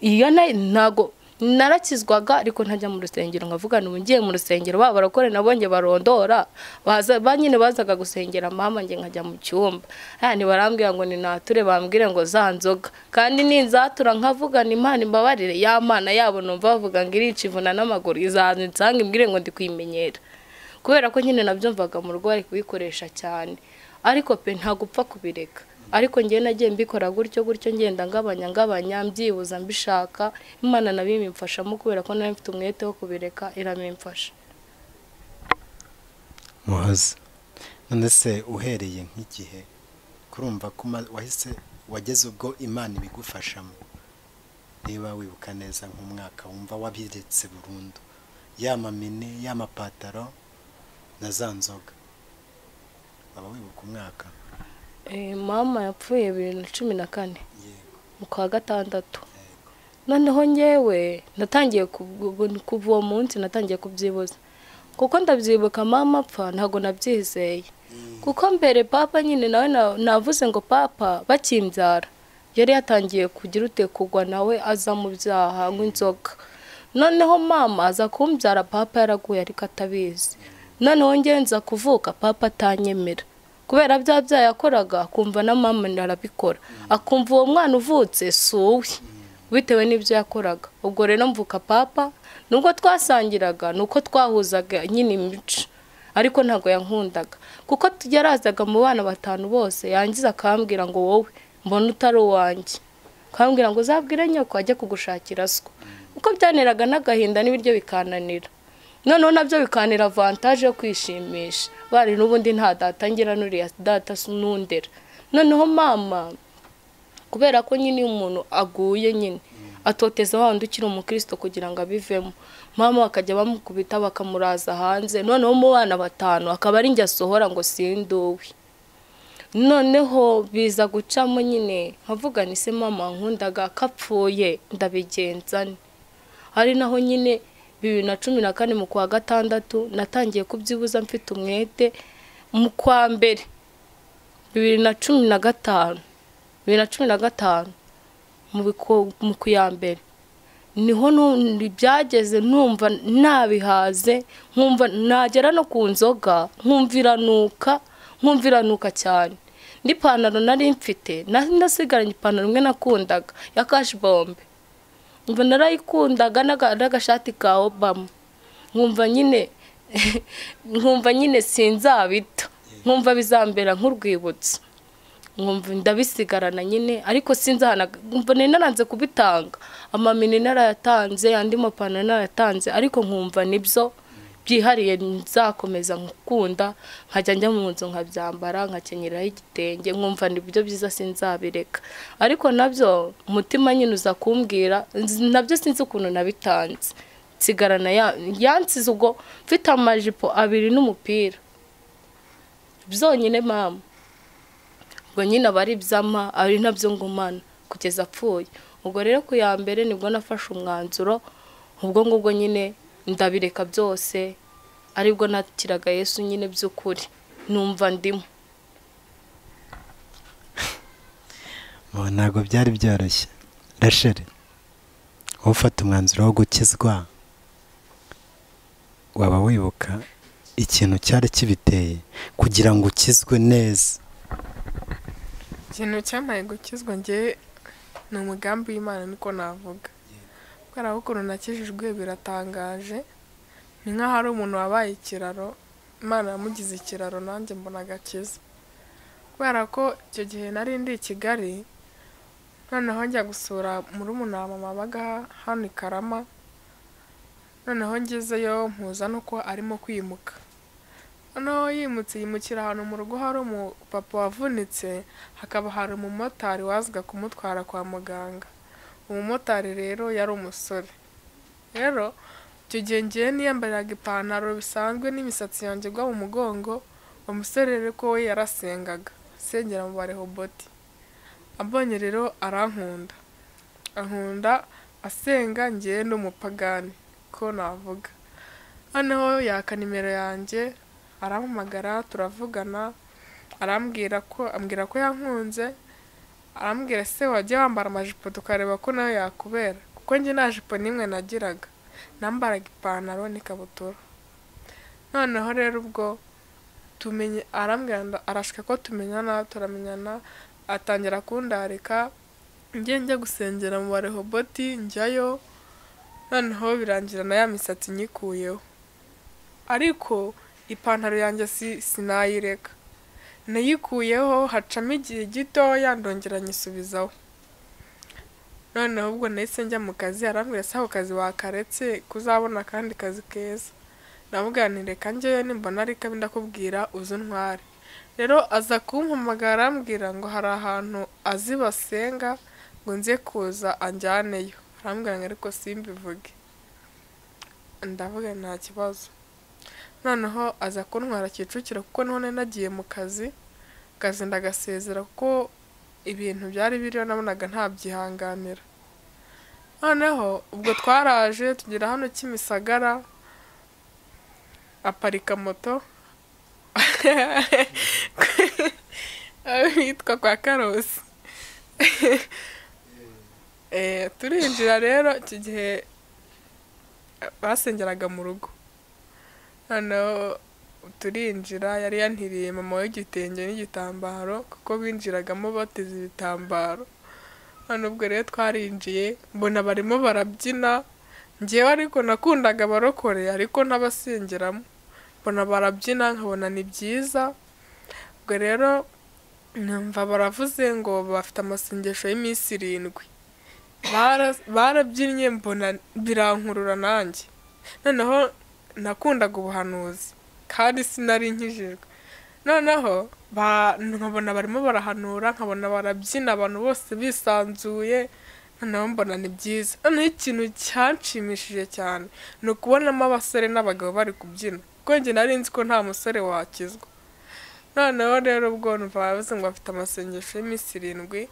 Iyo ntago narakizwaga, ariko ntajya mu rusengero, nkavuga nti ngiye mu rusengero baba barakore nabonye barondora, baza banyine bazaga gusengera mama, nge nkajya mu cyumba, yani barambwira ngo ni nature, bambwire ngo za nzoga, kandi ninzatura nkavuga ni Imana imbabarire, ya Mana yabo numva bavuga ngo irica ivuna n'amaguru, izaza insanga imbwire ngo ndi kwimenyera, kubera ko nyine nabyumvaga mu rugo bari kubikoresha cyane, ariko pe nta gupfa kubireka. Ariko ngiye nagiye mbikora gutyo gutyo ngenda ngabanya ngabanya mbyibuza mbishaka, Imana nabimfashamo kubera ko nari mfite umwete wo kubireka, iramimfasha. Muhoza, none se uhereye nk'igihe kurumva ko wahise wageze ubwo Imana ibigufashamo, Niba wibuka neza nk'umwaka wumva wabiretse burundu, ya mamini, ya mapataro na za nzoga, waba wibuka umwaka? Mama yapfuye 2014 mu kwa gatandatu. Noneho ngewe natangiye kuva uwo munsi natangiye kubyibuza, kuko ndabyibuka mama apfa ntago nabyizeye, kuko mbere papa nyine nawe navuze ngo papa bakimbyara yari yatangiye kugira ute kugwa nawe aza mu byaha nk'inzoga. Noneho mama aza kumbyara papa yaraguye ariko atabizi. Noneho ngenza kuvuka papa atanyemera kubera bya byaha yakoraga, akumva na mama arabikora, akumva uwo mwana uvutse si uwe bitewe n'ibyo yakoraga. Ubwo rero mvuka papa nubwo twasangiraga nuko twahuzaga nyine imico, ariko ntago yankundaga kuko yarazaga mu bana batanu bose yangiza akambwira ngo wowe mbona utari uwanjye, akambwira ngo uzabwire nyoko ajye kugushakira siko, uko byaneraga n'agahinda n'ibiryo bikananira. Noneho nabyo bikanira avantage yo kwishimisha bari n'ubundi nta data ngira nuriya data nundera. Noneho mama kubera ko nyine umuntu aguye nyine atoteza wa wundi ukiri umukristo kugira ngo abivemo, mama bakajya bamukubita bakamuraza hanze. Noneho mu bana batanu akaba ari njye asohora ngo sinduwe. Noneho biza gucamo nyine nkavuga ni se mama nkundaga kapfuye ndabigenza nte. Hari naho nyine 2014 mu kwa gatandatu natangiye kubyibuza mfite umwete. Mu kwa mbere 2015 mu kuya mbere niho byageze numva nabihaze, nkumva nagera no ku nzoga nkumviranuka cyane. N'ipantaro nari mfite nasigaranye ipantaro imwe nakundaga ya cash bombe, nkumva narayikundaga n'agashati ka Obama, nkumva nyine sinzabita, nkumva bizambera nk'urwibutso, nkumva ndabisigarana nyine ariko sinzahana, nkumva naranze kubitanga. Amamini narayatanze, andi mapantaro narayatanze, ariko nkumva nibyo byihariye nzakomeza nkukunda, nkajya njya mu nzu nkabyambara nkakenyeraho igitenge, nkumva nibyo byiza sinzabireka. Ariko nabyo umutima nyine uza kumbwira nabyo sinzi ukuntu nabitanze, nsigarana yansize ubwo mfite amajipo abiri n'umupira byonyine mama. Ubwo nyine abari byama ari nabyo ngumana kugeza apfuye. Ubwo rero ku ya mbere nibwo nafashe umwanzuro, ubwo ngubwo nyine ndabireka byose, aribwo nakiraga Yesu nyine by'ukuri numva ndimo. Ntabwo byari byoroshye Rachel, ufata umwanzuro wo gukizwa waba wibuka ikintu cyari kibiteye kugira ngo ukizwe neza? Ikintu cyamaye gukizwa nge ni umugambi w'Imana niko navuga, kubera ko ukuntu nakijijwe biratangaje, ni nk'aho ari umuntu wabaye ikiraro, Imana yamugize ikiraro nanjye mbona agakiza. Kubera ko icyo gihe nari ndi i Kigali, noneho njya gusura murumuna wa mama wabaga hano i Karama, noneho ngezeyo mpuza nuko arimo kwimuka. Noneho yimutse yimukira ahantu mu rugo hari umupapa wavunitse, hakaba hari umumotari wazaga kumutwara kwa muganga. Umumotari rero yari umusore. Rero icyo gihe ngewe niyambariraga ipantaro bisanzwe n'imisatsi yanjye igwa mu mugongo, umusore rero ko we yarasengaga, asengera mu Barehoboti. Ambonye rero arankunda, ankunda asenga ngewe n'umupagani ko navuga. Noneho yaka nimero yanjye arampamagara turavugana, arambwira ko yankunze, arambwira se wajya wambara amajipo tukareba ko nayo yakubera, kuko njye nta jipo n'imwe nagiraga, nambaraga ipantaro n'ikabutura. Noneho rero ubwo tumenye, arambwira arashaka ko tumenyana, turamenyana, atangira kundarika njye njya gusengera mu Barehoboti njyayo. Noneho birangira na ya misatsi nyikuyeho, ariko ipantaro yanjye sinayireka, nayikuyeho hacamo igihe gitoya ndongera nyisubizaho. Noneho ubwo nahise njya mu kazi, arambwira se ako kazi wakaretse kuzabona akandi kazi keza, ndamubwira nti reka njyeyo nimbona ari kabi ndakubwira uze untware. Rero aza kumpamagara arambwira ngo hari ahantu azi basenga ngo nze kuza anjyaneyo, Arambwira ngo ariko simbivuge. Ndavuga nta kibazo. Noneho aza kuntwara Kicukiro kuko none nagiye mu kazi, kazi ndagasezera kuko ibintu byari biriyo nabonaga ntabyihanganira. Noneho ubwo twaraje tugera hano Kimisagara, aparika moto yitwa kwa Karosi. Turinjira rero iki gihe basengeraga mu rugo. Noneho turinjira, yari yantiriye mama w'igitenge n'igitambaro kuko binjiragamo bateze ibitambaro. None ubwo rero twarinjiye mbona barimo barabyina, njyewe ariko nakundaga abarokore ariko ntabasengeramo, mbona barabyina nkabona ni byiza. Ubwo rero numva baravuze ngo bafite amasengesho y'iminsi 7, barabyinnye mbona birankurura nanjye. Noneho nakundaga ubuhanuzi kandi sinari nkijijwe. Noneho nkabona barimo barahanura, nkabona barabyina abantu bose bisanzuye, noneho mbona ni byiza. Noneho ikintu cyanshimishije cyane ni ukubonamo abasore n'abagabo bari kubyina, kuko njye nari nzi ko nta musore wakizwa. Noneho rero ubwo numva bavuze ngo bafite amasengesho y'iminsi 7,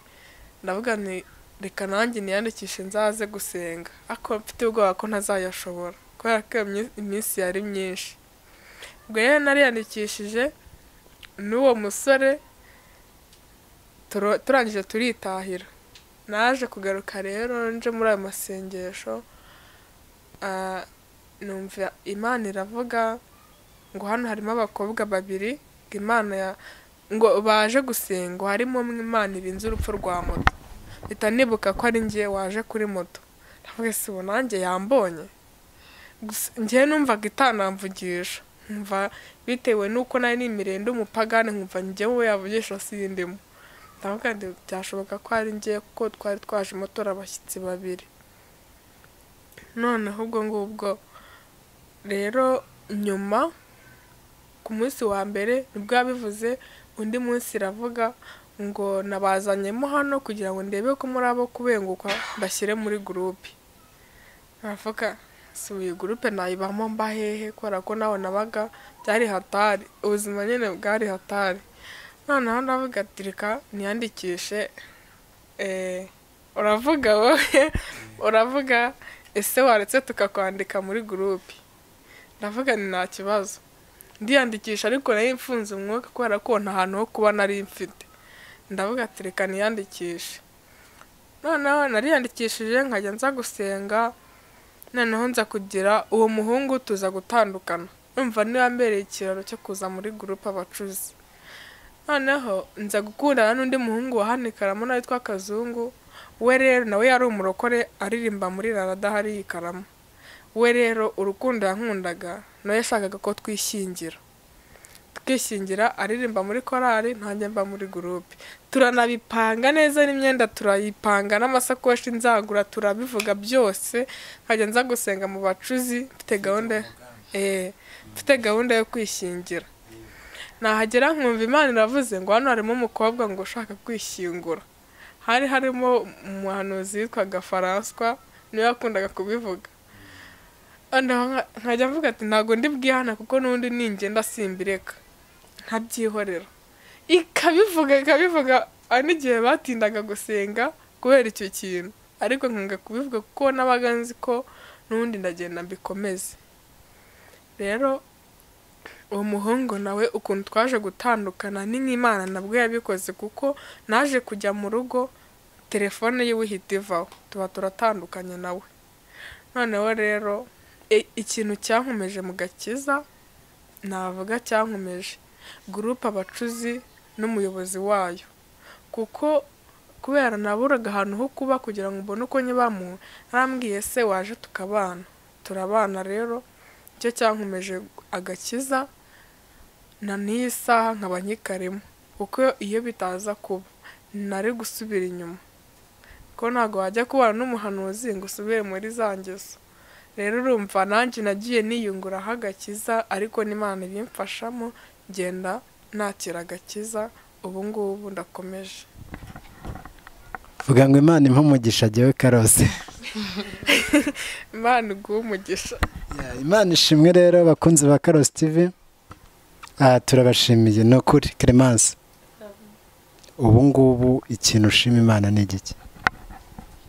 ndavuga nti reka nanjye niyandikishe nzaze gusenga, ariko mfite ubwoba ko ntazayashobora kubera ko iminsi yari myinshi. Ubwo rero nariyandikishije n'uwo musore, turangije turitahira. Naje kugaruka rero nje muri ayo masengesho, numva Imana iravuga ngo hano harimo abakobwa babiri, Imana ngo baje gusenga, harimo umwe Imana irinze urupfu rwa moto. Mpita nibuka ko ari njye waje kuri moto. Ndavuga se ubu nanjye yambonye? Gusa njye numvaga itanamvugisha, nkumva bitewe n'uko nari nimereye ndi umupagani, nkumva njyewe yavugisha sindimo. Ndavuga nti byashoboka ko ari njye kuko twari twajemo turi abashyitsi babiri. Noneho ubwo ngubwo rero nyuma ku munsi wa mbere nibwo yabivuze, undi munsi iravuga ngo nabazanyemo hano kugira ngo ndebe ko muri abo kubenguka bashyire muri groupe. Navuga si iyi groupe nayibamo mba hehe, kubera ko nawe nabaga byari hatari, ubuzima nyine bwari hatari. Noneho ndavuga ati reka niyandikishe. Uravuga wowe, uravuga ese waretse tukakwandika muri groupe? Ndavuga ni nta kibazo. Ndiyandikisha ariko nari mfunze umwuka kubera ko nta hantu ho kuba nari mfite. Ndavuga ati reka niyandikishe. Noneho nariyandikishije nkajya nza gusenga, noneho nza kugira uwo muhungu tuza gutandukana. Umva niba mbereye ikiraro cyo kuza muri groupe abacuzi. Noneho nza gukundana n'undi muhungu wa hano i Karama nawe witwa Kazungu, we rero nawe yari umurokore aririmba muri Rarada hariya i Karama. We rero urukundo yankundaga nawe yashakaga ko twishyingira. Tukishyingira aririmba muri korali, ntanjye mba muri groupe. Turanabipanga neza n'imyenda turayipanga n'amasakoshi nzagura turabivuga byose, nkajya nza gusenga mu bacuzi mfite gahunda mfite gahunda yo kwishyingira. Nahagera nkumva Imana iravuze ngo hano harimo umukobwa ngo ushaka kwishyingura. Hari harimo umuhanuzi witwaga François, niwe yakundaga kubivuga. Nkajya mvuga ati ntago ndi bwihana kuko n'undi ningenda simbireka, nkabyihorera. Ikabivuga ikabivuga, n'igihe batindaga gusenga kubera icyo kintu, ariko nkanga kubivuga kuko nabaga nzi ko n'ubundi ndagenda mbikomeze. Rero uwo muhungu nawe ukuntu twaje gutandukana ni nk'Imana nabwo yabikoze, kuko naje kujya mu rugo telefone yiwe ihita ivaho, tuba turatandukanye nawe. Noneho rero ikintu cyankomeje mu gakiza, navuga cyankomeje groupe abacuzi n'umuyobozi wayo, kuko kubera naburaga ahantu ho kuba kugira ngo mbone uko nyibamo, narambwiye se waje tukabana, turabana. Rero icyo cyankomeje agakiza na n'iyi saha nkaba nkikarimo, kuko iyo bitaza kuba nari gusubira inyuma, kuko ntabwo wajya kubana n'umuhanuzi ngo usubire muri za ngeso. Rero urumva nanjye nagiye niyunguraho agakiza, ariko n'Imana ibimfashamo ngenda nakira agakiza, ubu ngubu ndakomeje. Vuga ngo Imana impe umugisha jyewe Karose. Imana iguhe umugisha. Imana ishimwe rero bakunzi ba Karosi TV, turabashimiye no kuri Clemence. Ubu ngubu ikintu ushima Imana ni igiki?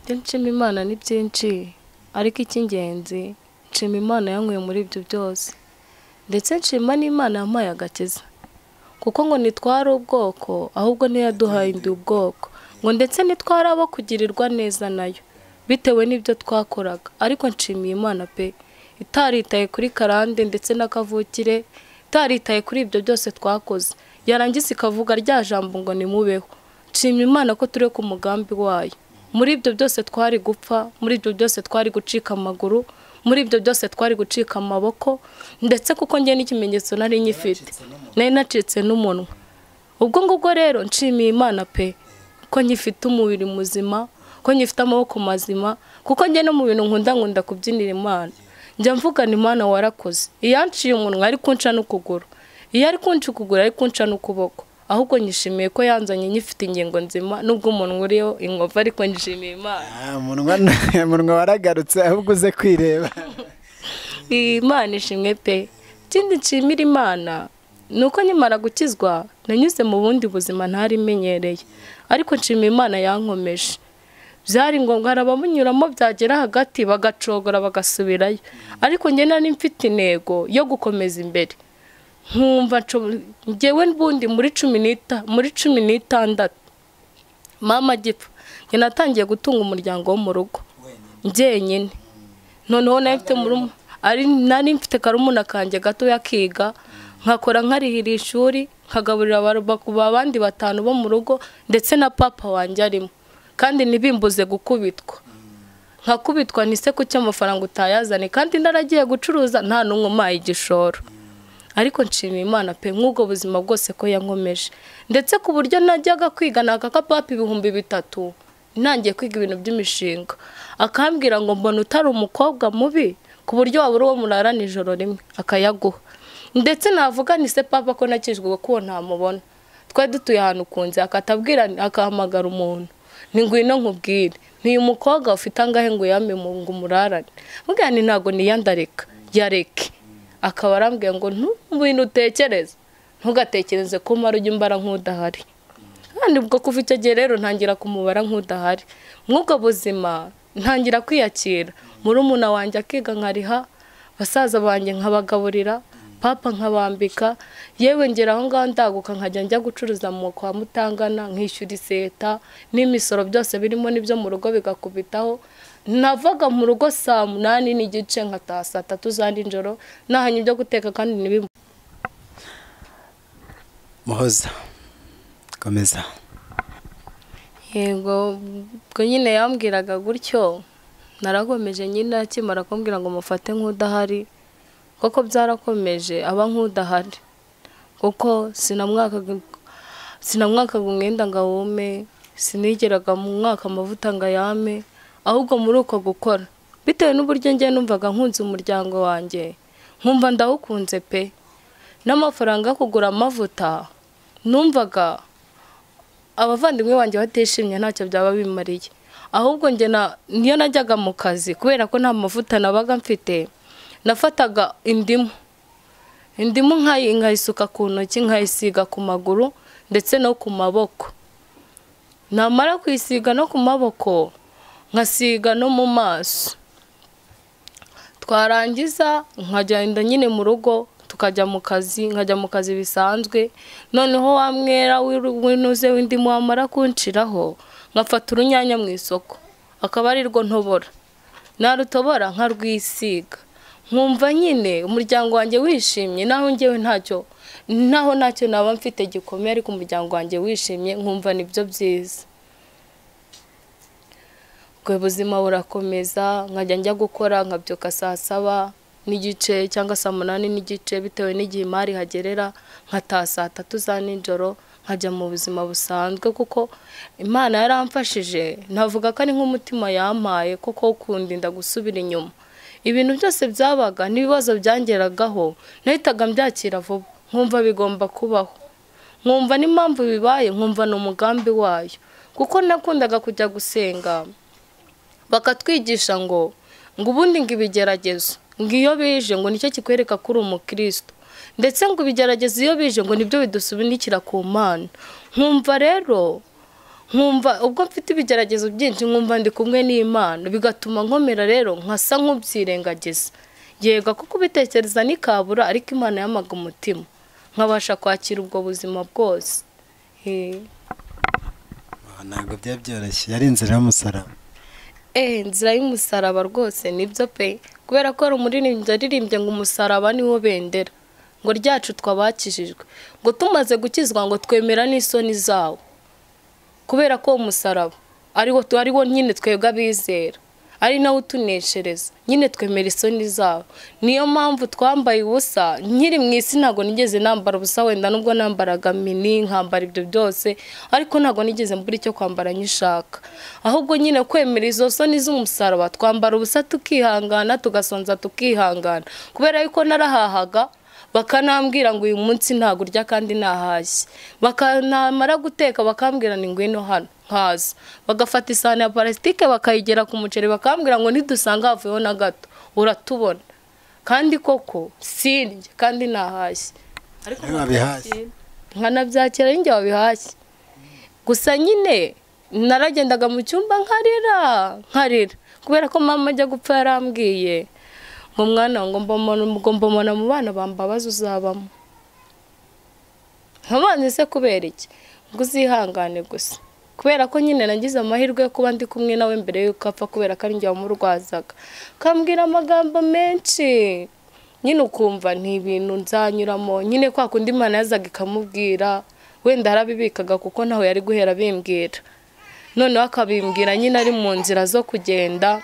Ibyo nshima Imana ni byinshi, ariko icy'ingenzi nshima Imana yankuye muri ibyo byose, ndetse nshima n'Imana yampaye agakiza, kuko ngo ntitwari ubwoko ahubwo niyo yaduhaye ubwoko, ngo ndetse ntitwari abo kugirirwa neza nayo bitewe n'ibyo twakoraga. Ariko nshimiye Imana pe, itaritaye kuri karande ndetse n'akavukire, itaritaye kuri ibyo byose twakoze, yarangiza ikavuga rya jambo ngo nimubeho. Nshimye Imana ko turi ku mugambi wayo. Muri ibyo byose twari gupfa, muri ibyo byose twari gucika amaguru, muri ibyo byose twari gucika amaboko, ndetse kuko njye n'ikimenyetso nari nyifite, nari nacitse n'umunwa. Ubwo ngubwo rero nshimiye Imana pe, ko nyifite umubiri muzima, ko nyifite amaboko mazima, kuko njye no mu bintu nkunda kubyinira Imana. Njya mvugana Imana warakoze, iyanciye umunwa ari kunca n'ukuguru, iyo ari kunca ukuguru ari kunca n'ukuboko, ahubwo nyishimiye ko yanzanye nyifite ingingo nzima, nubwo umunwa uriho inkovu, ariko nshimiye Imana. Umunwa waragarutse ahubwo uze kwireba. Imana ishimwe pe. Ikindi nshimira Imana ni uko nkimara gukizwa nanyuze mu bundi buzima ntari menyereye, ariko nshimiye Imana yankomeje. Byari ngombwa, hari abamunyuramo byagera hagati bagacogora bagasubirayo, ariko njye nari mfite intego yo gukomeza imbere. Nkumva njyewe n'ubundi muri 16 mama agipfa, njye natangiye gutunga umuryango wo mu rugo njyenyine. Noneho nari mfite karumuna kanjye gato yakiga, nkakora nkarihira ishuri, nkagaburira abandi 5 bo mu rugo, ndetse na papa wanjye arimo, kandi ntibimbuze gukubitwa. Nkakubitwa nise kuki amafaranga utayazane, kandi naragiye gucuruza nta n'umwe umpaye igishoro. Ariko nshimiye Imana pe, nk'ubwo buzima bwose ko yankomeje, ndetse ku buryo najyaga kwiga nakaka papa 3000 ntangiye kwiga ibintu by'imishinga, akambwira ngo mbona utari umukobwa mubi ku buryo wabura uwo murarana ijoro rimwe, akayaguha. Ndetse navuga ni se papa ko nakijwe kuko ntamubona, twari dutuye ahantu kunze, akatabwira akahamagara umuntu, ni ngwino nkubwire, nti uyu mukobwa ufite angahe ngo yame ngo umurarane, mbwira ni ntago niyandareka yareke. Akaba arambwiye ngo ntubintu utekereza, ntugatekereze ko mara ujya umbara nk'udahari. Kandi ubwo kuva icyo gihe rero ntangira kumubara nk'udahari. Mw'ubwo buzima ntangira kwiyakira, murumuna wanjye akiga nkariha, basaza banjye nkabagaburira, papa nkabambika, yewe ngera aho ngaho ndaguka nkajya njya gucuruza mu kwa Mutangana, nkishyura iseta n'imisoro byose birimo n'ibyo mu rugo bigakubitaho. Navaga mu rugo saa 8:30 nkataha saa 3 za nijoro, nahanye ibyo guteka kandi nibimwe. Muhoza komeza. Yego, ubwo nyine yambwiraga gutyo, narakomeje nyine akimara kumbwira ngo mufate nk'udahari, koko byarakomeje aba nk'udahari, kuko sinamwakaga umwenda ngo awume, sinigeraga mu mwaka amavuta ngo ayame, ahubwo muri uko gukora bitewe n'uburyo njye numvaga nkunze umuryango wanjye, nkumva ndawukunze pe, n'amafaranga yo kugura amavuta numvaga abavandimwe banjye batishimye ntacyo byaba bimariye. Ahubwo njye niyo najyaga mu kazi kubera ko nta mavuta nabaga mfite, nafataga indimu nkayisuka ku ntoki, nkayisiga ku maguru ndetse no ku maboko. Namara kuyisiga no ku maboko nkasiga no mu maso, twarangiza nkagenda nyine mu rugo tukajya mu kazi, nkajya mu kazi bisanzwe. Noneho wa mwera w'inuze w'indimu wamara kunshiraho, nkafata urunyanya mu isoko akaba ari rwo ntobora, narutobora nkarwisiga, nkumva nyine umuryango wanjye wishimye, naho njyewe ntacyo, naho ntacyo naba mfite gikomeye, ariko umuryango wanjye wishimye nkumva nibyo byiza. Ubwo buzima burakomeza, nkajya njya gukora nkabyuka saa 7:30 cyangwa saa 8:30 bitewe n'igihe imari hagerera, nkataha saa 3 za nijoro, nkajya mu buzima busanzwe, kuko Imana yaramfashije. Navuga ko ari nk'umutima yampaye koko kundinda gusubira inyuma. Ibintu byose byabaga n'ibibazo byangeragaho nahitaga mbyakira vuba, nkumva bigomba kubaho, nkumva n'impamvu bibaye, nkumva ni umugambi wayo. Kuko nakundaga kujya gusenga, Bakatwigisha ngo ubundi ngo ibigeragezo ngo iyo bije ngo nicyo kikwereka ko uri umukristo, ndetse ngo ibigeragezo iyo bije ngo nibyo bidusubinikira ku Mana. Nkumva rero nkumva ubwo mfite ibigeragezo byinshi nkumva ndi kumwe n'Imana, bigatuma nkomera rero nkasa nk'ubyirengagiza. Yego kuko ubitekereza nikabura, ariko Imana yamaga umutima nkabasha kwakira ubwo buzima bwose. Ntabwo byari byoroshye, yari inzira y'umusaraba. Inzira y'umusaraba rwose nibyo pe, kubera ko hari umuririmbyi aririmbye ngo umusaraba niwo bendera ngo ryacu twabakijijwe, ngo tumaze gukizwa ngo twemera n'isoni zawo, kubera ko umusaraba ariwo nyine twebwe abizera, ari nawe utuneshereza, nyine twemera isoni zawo. Niyo mpamvu twambaye ubusa. Nkiri mu isi ntabwo nigeze nambara ubusa, wenda nubwo nambaraga mini nkambara ibyo byose, ariko ntabwo nigeze mbura icyo kwambara nyishaka. Ahubwo nyine kwemera izo soni z'umusaraba, twambara ubusa tukihangana, tugasonza tukihangana, kubera yuko narahahaga bakanambwira ngo uyu munsi ntabwo urya kandi nahashye, bakanamara guteka bakambwira ni ngwino hano, nkaza bagafata isahani ya parasitike bakayigera ku muceri bakambwira ngo nidusanga havuyeho na gato uratubona, kandi koko sindya kandi nahashye, ariko nkanabyakira njye wabihashye. Gusa nyine naragendaga mu cyumba nkarira kubera ko mama ajya gupfa yarambwiye ngo mwana ngo mbona mu bana bambabaza uzabamo. Nkabanze se kubera iki? Ngo uzihangane gusa, kubera ko nyine nagize amahirwe yo kuba ndi kumwe nawe mbere yuko apfa, kubera ko ari njye wamurwazaga. Kambwira amagambo menshi nyine ukumva nti ibintu nzanyuramo, nyine kwa kundi Imana yazaga ikamubwira, wenda yarabibikaga kuko ntaho yari guhera bimbwira, noneho akabimbwira nyine ari mu nzira zo kugenda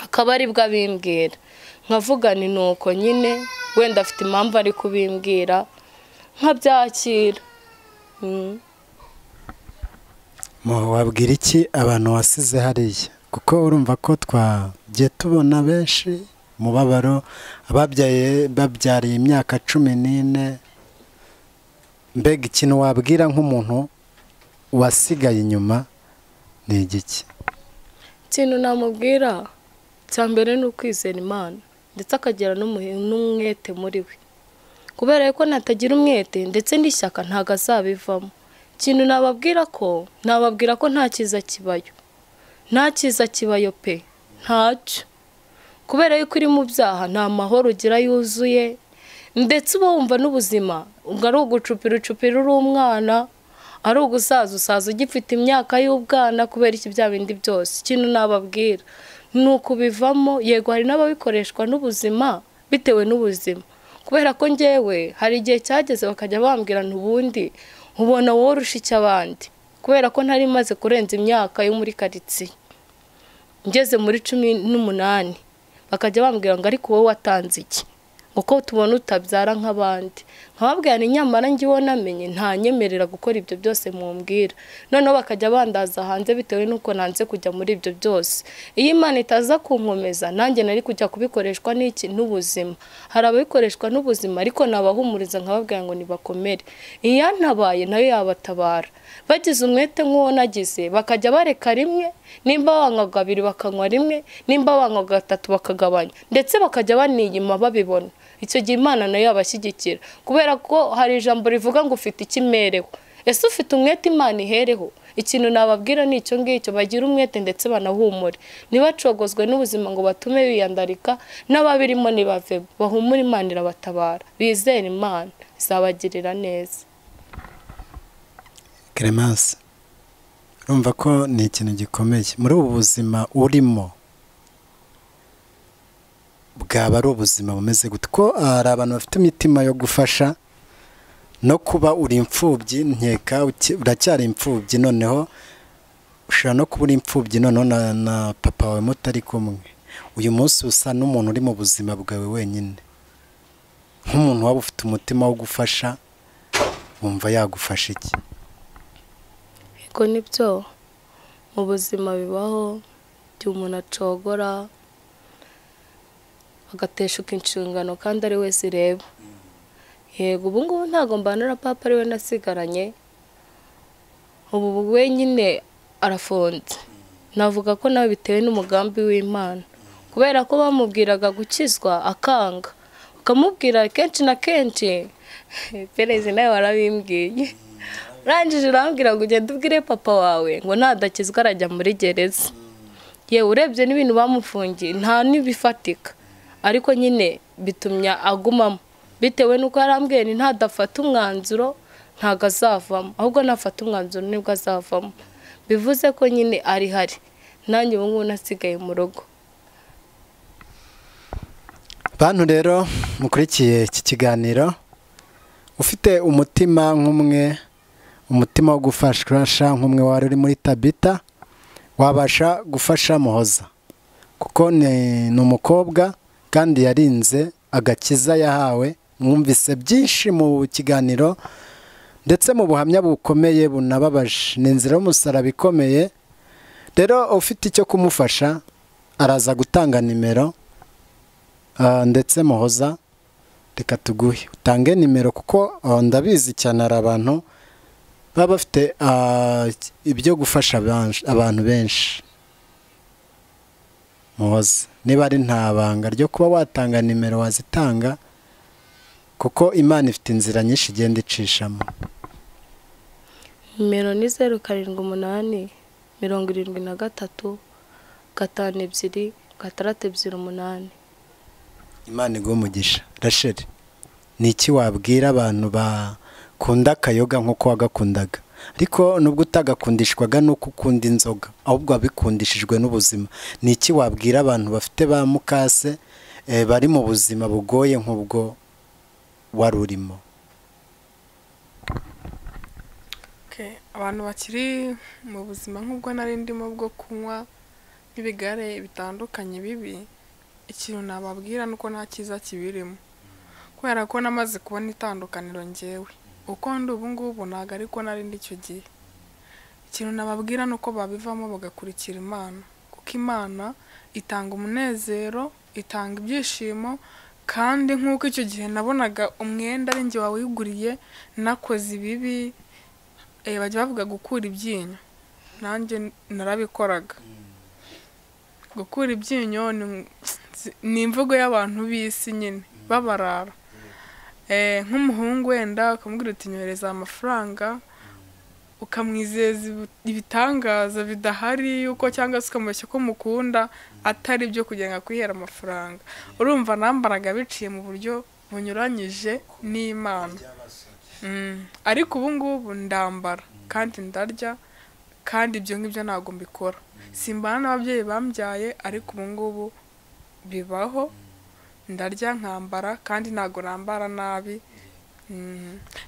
akaba ari bwo abimbwira. Nkavuga ni nuko nyine wenda afite impamvu ari kubimbwira nkabyakira. Wabwira iki abantu wasize hariya? Kuko urumva ko twagiye tubona benshi mubabaro, ababyaye babyariye imyaka 14. Mbega ikintu wabwira nk'umuntu wasigaye inyuma ni igiki? Ikintu namubwira cya mbere ni ukwizera Imana, ndetse akagira n'umwete muri we, kubera ko natagira umwete ndetse n'ishyaka ntago azabivamo. Ikintu nababwira ko nta cyiza kibayo, nta cyiza kibayo pe, ntacyo, kubera yuko uri mu byaha nta mahoro ugira yuzuye, ndetse uba wumva n'ubuzima ubwo ari ugucupira ucupira uri umwana, ari ugusaza usaza ugifite imyaka y'ubwana, kubera iki bya bindi byose. Ikintu nababwira ni ukubivamo. Yego hari n'ababikoreshwa n'ubuzima bitewe n'ubuzima, kubera ko njyewe hari igihe cyageze bakajya bambwira ntubundi ubona wowe urusha icyo abandi, kubera ko ntari maze kurenza imyaka yo muri karitsiye, ngeze muri 18, bakajya bambwira ngo ariko wowe watanze iki, uko tubona utabyara nk'abandi. Nkababwira ni nyamara ngiwe namenye ntanyemerera gukora ibyo byose mumbwira. Noneho bakajya bandaza hanze bitewe nuko nanze kujya muri ibyo byose. Iyo Imana itaza kunkomeza nanjye nari kujya kubikoreshwa n'iki n'ubuzima. Hari ababikoreshwa n'ubuzima ariko nabahumuriza nkababwira ngo nibakomere. Iyantabaye nayo yabatabara. Bagize umwete nk'uwo nagize bakajya bareka rimwe, nimba banywaga abiri bakanywa rimwe, nimba banywaga gatatu bakagabanya, ndetse bakajya baniyima babibona. Icyo gihe Imana nayo yabashyigikira, kubera ko hari ijambo rivuga ngo ufite ikimereho. Ese ufite umwete Imana ihereho? Ikintu nababwira ni icyo ngicyo, bagira umwete ndetse banahumure, ntibacogozwe n'ubuzima ngo batume biyandarika, n'ababirimo nibave, bahumure, Imana irabatabara, bizere Imana izabagirira neza. Clemence, urumva ko ni ikintu gikomeye muri ubu buzima urimo, bwaba ari ubuzima bumeze gute? Ko hari abantu bafite imitima yo gufasha, no kuba uri imfubyi, nkeka uracyari imfubyi, noneho ushobora no kuba uri imfubyi noneho na papa wawe mutari kumwe. Uyu munsi usa n'umuntu uri mu buzima bwawe wenyine, nk'umuntu waba ufite umutima wo gufasha, wumva yagufasha iki? Yego nibyo, mu buzima bibaho igihe umuntu acogora agateshuka inshingano kandi ari we zireba. Yego ubu ngubu ntago mbana na papa, ari we nasigaranye, ubu wenyine arafunze, Navuga ko nawe bitewe n'umugambi w'Imana, kubera ko bamubwiraga gukizwa akanga, ukamubwira kenshi na kenshi. Perezida nawe warabimbwiye, urangije urambwira ngo ugende ubwire papa wawe ngo nadakizwa arajya muri gereza. Yewe urebye n'ibintu bamufungiye nta n'ibifatika, ariko nyine bitumya agumamo bitewe n'uko yarambwiye ni ntadafata umwanzuro ntago azavamo, ahubwo nafata umwanzuro nibwo azavamo. Bivuze ko nyine ari hari nanjye ubu ngubu nasigaye mu rugo. Bantu rero mukurikiye iki kiganiro, ufite umutima nk'umwe, umutima wo gufasha nk'umwe wari uri muri Tabita, wabasha gufasha Muhoza, kuko ni umukobwa kandi yarinze agakiza yahawe. Mwumvise byinshi mu kiganiro ndetse mu buhamya bukomeye bunababaje, ni inzira y'umusaraba ikomeye. Rero ufite icyo kumufasha araza gutanga nimero, ndetse Muhoza reka tuguhe utange nimero, kuko ndabizi cyane hari abantu baba bafite ibyo gufasha abantu benshi. Muhoza, niba ari nta banga ryo kuba watanga nimero wazitanga, kuko Imana ifite inzira nyinshi igenda icishamo. Nimero ni 0 7 8 73 5 2 6 2 8. Imana iguhe umugisha. Rachel, ni iki wabwira abantu bakunda akayoga nk'uko wagakundaga, ariko nubwo utagakundishwaga nuko ukunda inzoga, ahubwo wabikundishijwe n'ubuzima? Ni iki wabwira abantu bafite ba mukase bari mu buzima bugoye nk'ubwo wari urimo? Abantu bakiri mu buzima nk'ubwo nari ndimo bwo kunywa n'ibigare bitandukanye bibi, ikintu nababwira nuko nta cyiza kibirimo, kubera ko namaze kubona itandukaniro njyewe uko ndi ubu ngubu ntago ariko nari ndi icyo gihe. Ikintu nababwira nuko babivamo bagakurikira Imana, kuko Imana itanga umunezero, itanga ibyishimo. Kandi nk'uko icyo gihe nabonaga umwenda ari njye wawiguriye nakoze ibibi, bajya bavuga gukura ibyinyo, nanjye narabikoraga. Gukura ibyinyo ni imvugo y'abantu b'isi nyine babarara. Nk'umuhungu wenda ukamubwira uti nyohereza amafaranga, ukamwizeza ibitangaza bidahari yuko, cyangwa se ukamubeshya ko mukunda atari byo kugira ngo akwihere amafaranga. Urumva nambaraga biciye mu buryo bunyuranyije n'Imana. Ariko ubu ngubu ndambara kandi ndarya, kandi ibyo ngibyo ntabwo mbikora. Simbana n'ababyeyi bambyaye, ariko ubu ngubu bibaho, ndarya nkambara kandi ntabwo nambara nabi.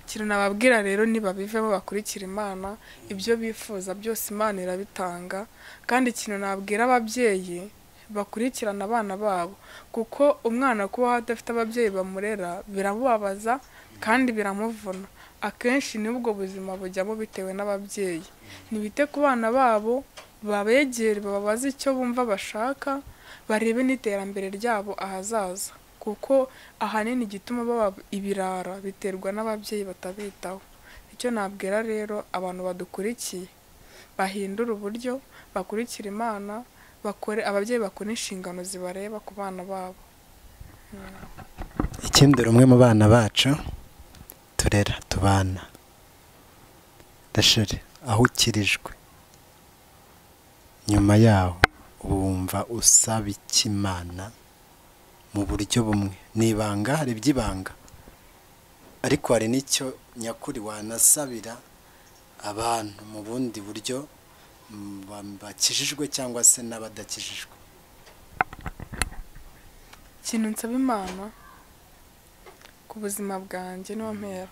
Ikintu nababwira rero nibabivemo bakurikira Imana, ibyo bifuza byose Imana irabitanga. Kandi ikintu nabwira ababyeyi bakurikirana abana babo, kuko umwana kuba adafite ababyeyi bamurera biramubabaza kandi biramuvuna. Akenshi nibwo buzima bujyamo bitewe n'ababyeyi. Nibite ku bana babo, babegere, bababaze icyo bumva bashaka, barebe n'iterambere ryabo ahazaza, kuko ahanini igituma baba ibirara biterwa n'ababyeyi batabitaho. Icyo nabwira rero abantu badukurikiye, bahindura uburyo, bakurikira Imana, bakore, ababyeyi bakora inshingano zibareba ku bana babo. Ikindi, umwe mu bana bacu turera tubana, Rachel, aho ukirijwe nyuma yaho wumva usaba iki Imana mu buryo bumwe? Ni ibanga, hari iby'ibanga, ariko hari n'icyo nyakuri wanasabira abantu mu bundi buryo bakijijwe cyangwa se n'abadakijijwe. Ikintu nsaba Imana ku buzima bwanjye niho mpera,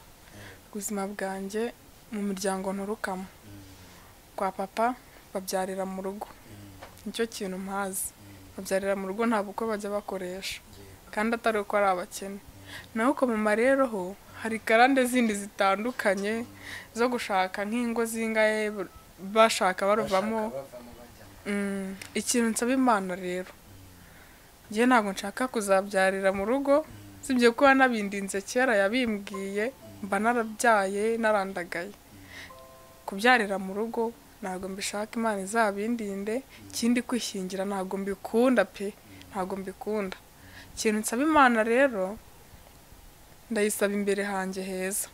ubuzima bwanjye mu miryango nturukamo, kwa papa babyarira mu rugo, nicyo kintu mpazi. Babyarira mu rugo nta bukwe bajya bakoresha, kandi atari uko ari abakene. Naho ko mama rero ho hari karande zindi zitandukanye zo gushaka nk'ingo zingaye bashaka baruvamo. Ikintu nsaba Imana rero, njye ntabwo nshaka kuzabyarira mu rugo, sibyo ko yanabindinze kera yabimbwiye, mba narabyaye narandagaye. Kubyarira mu rugo Ntabwo mbishaka, Imana izabindinde. Ikindi kwishingira ntabwo mbikunda pe, ntabwo mbikunda. Ikintu nsaba Imana rero, ndayisaba imbere hanjye heza.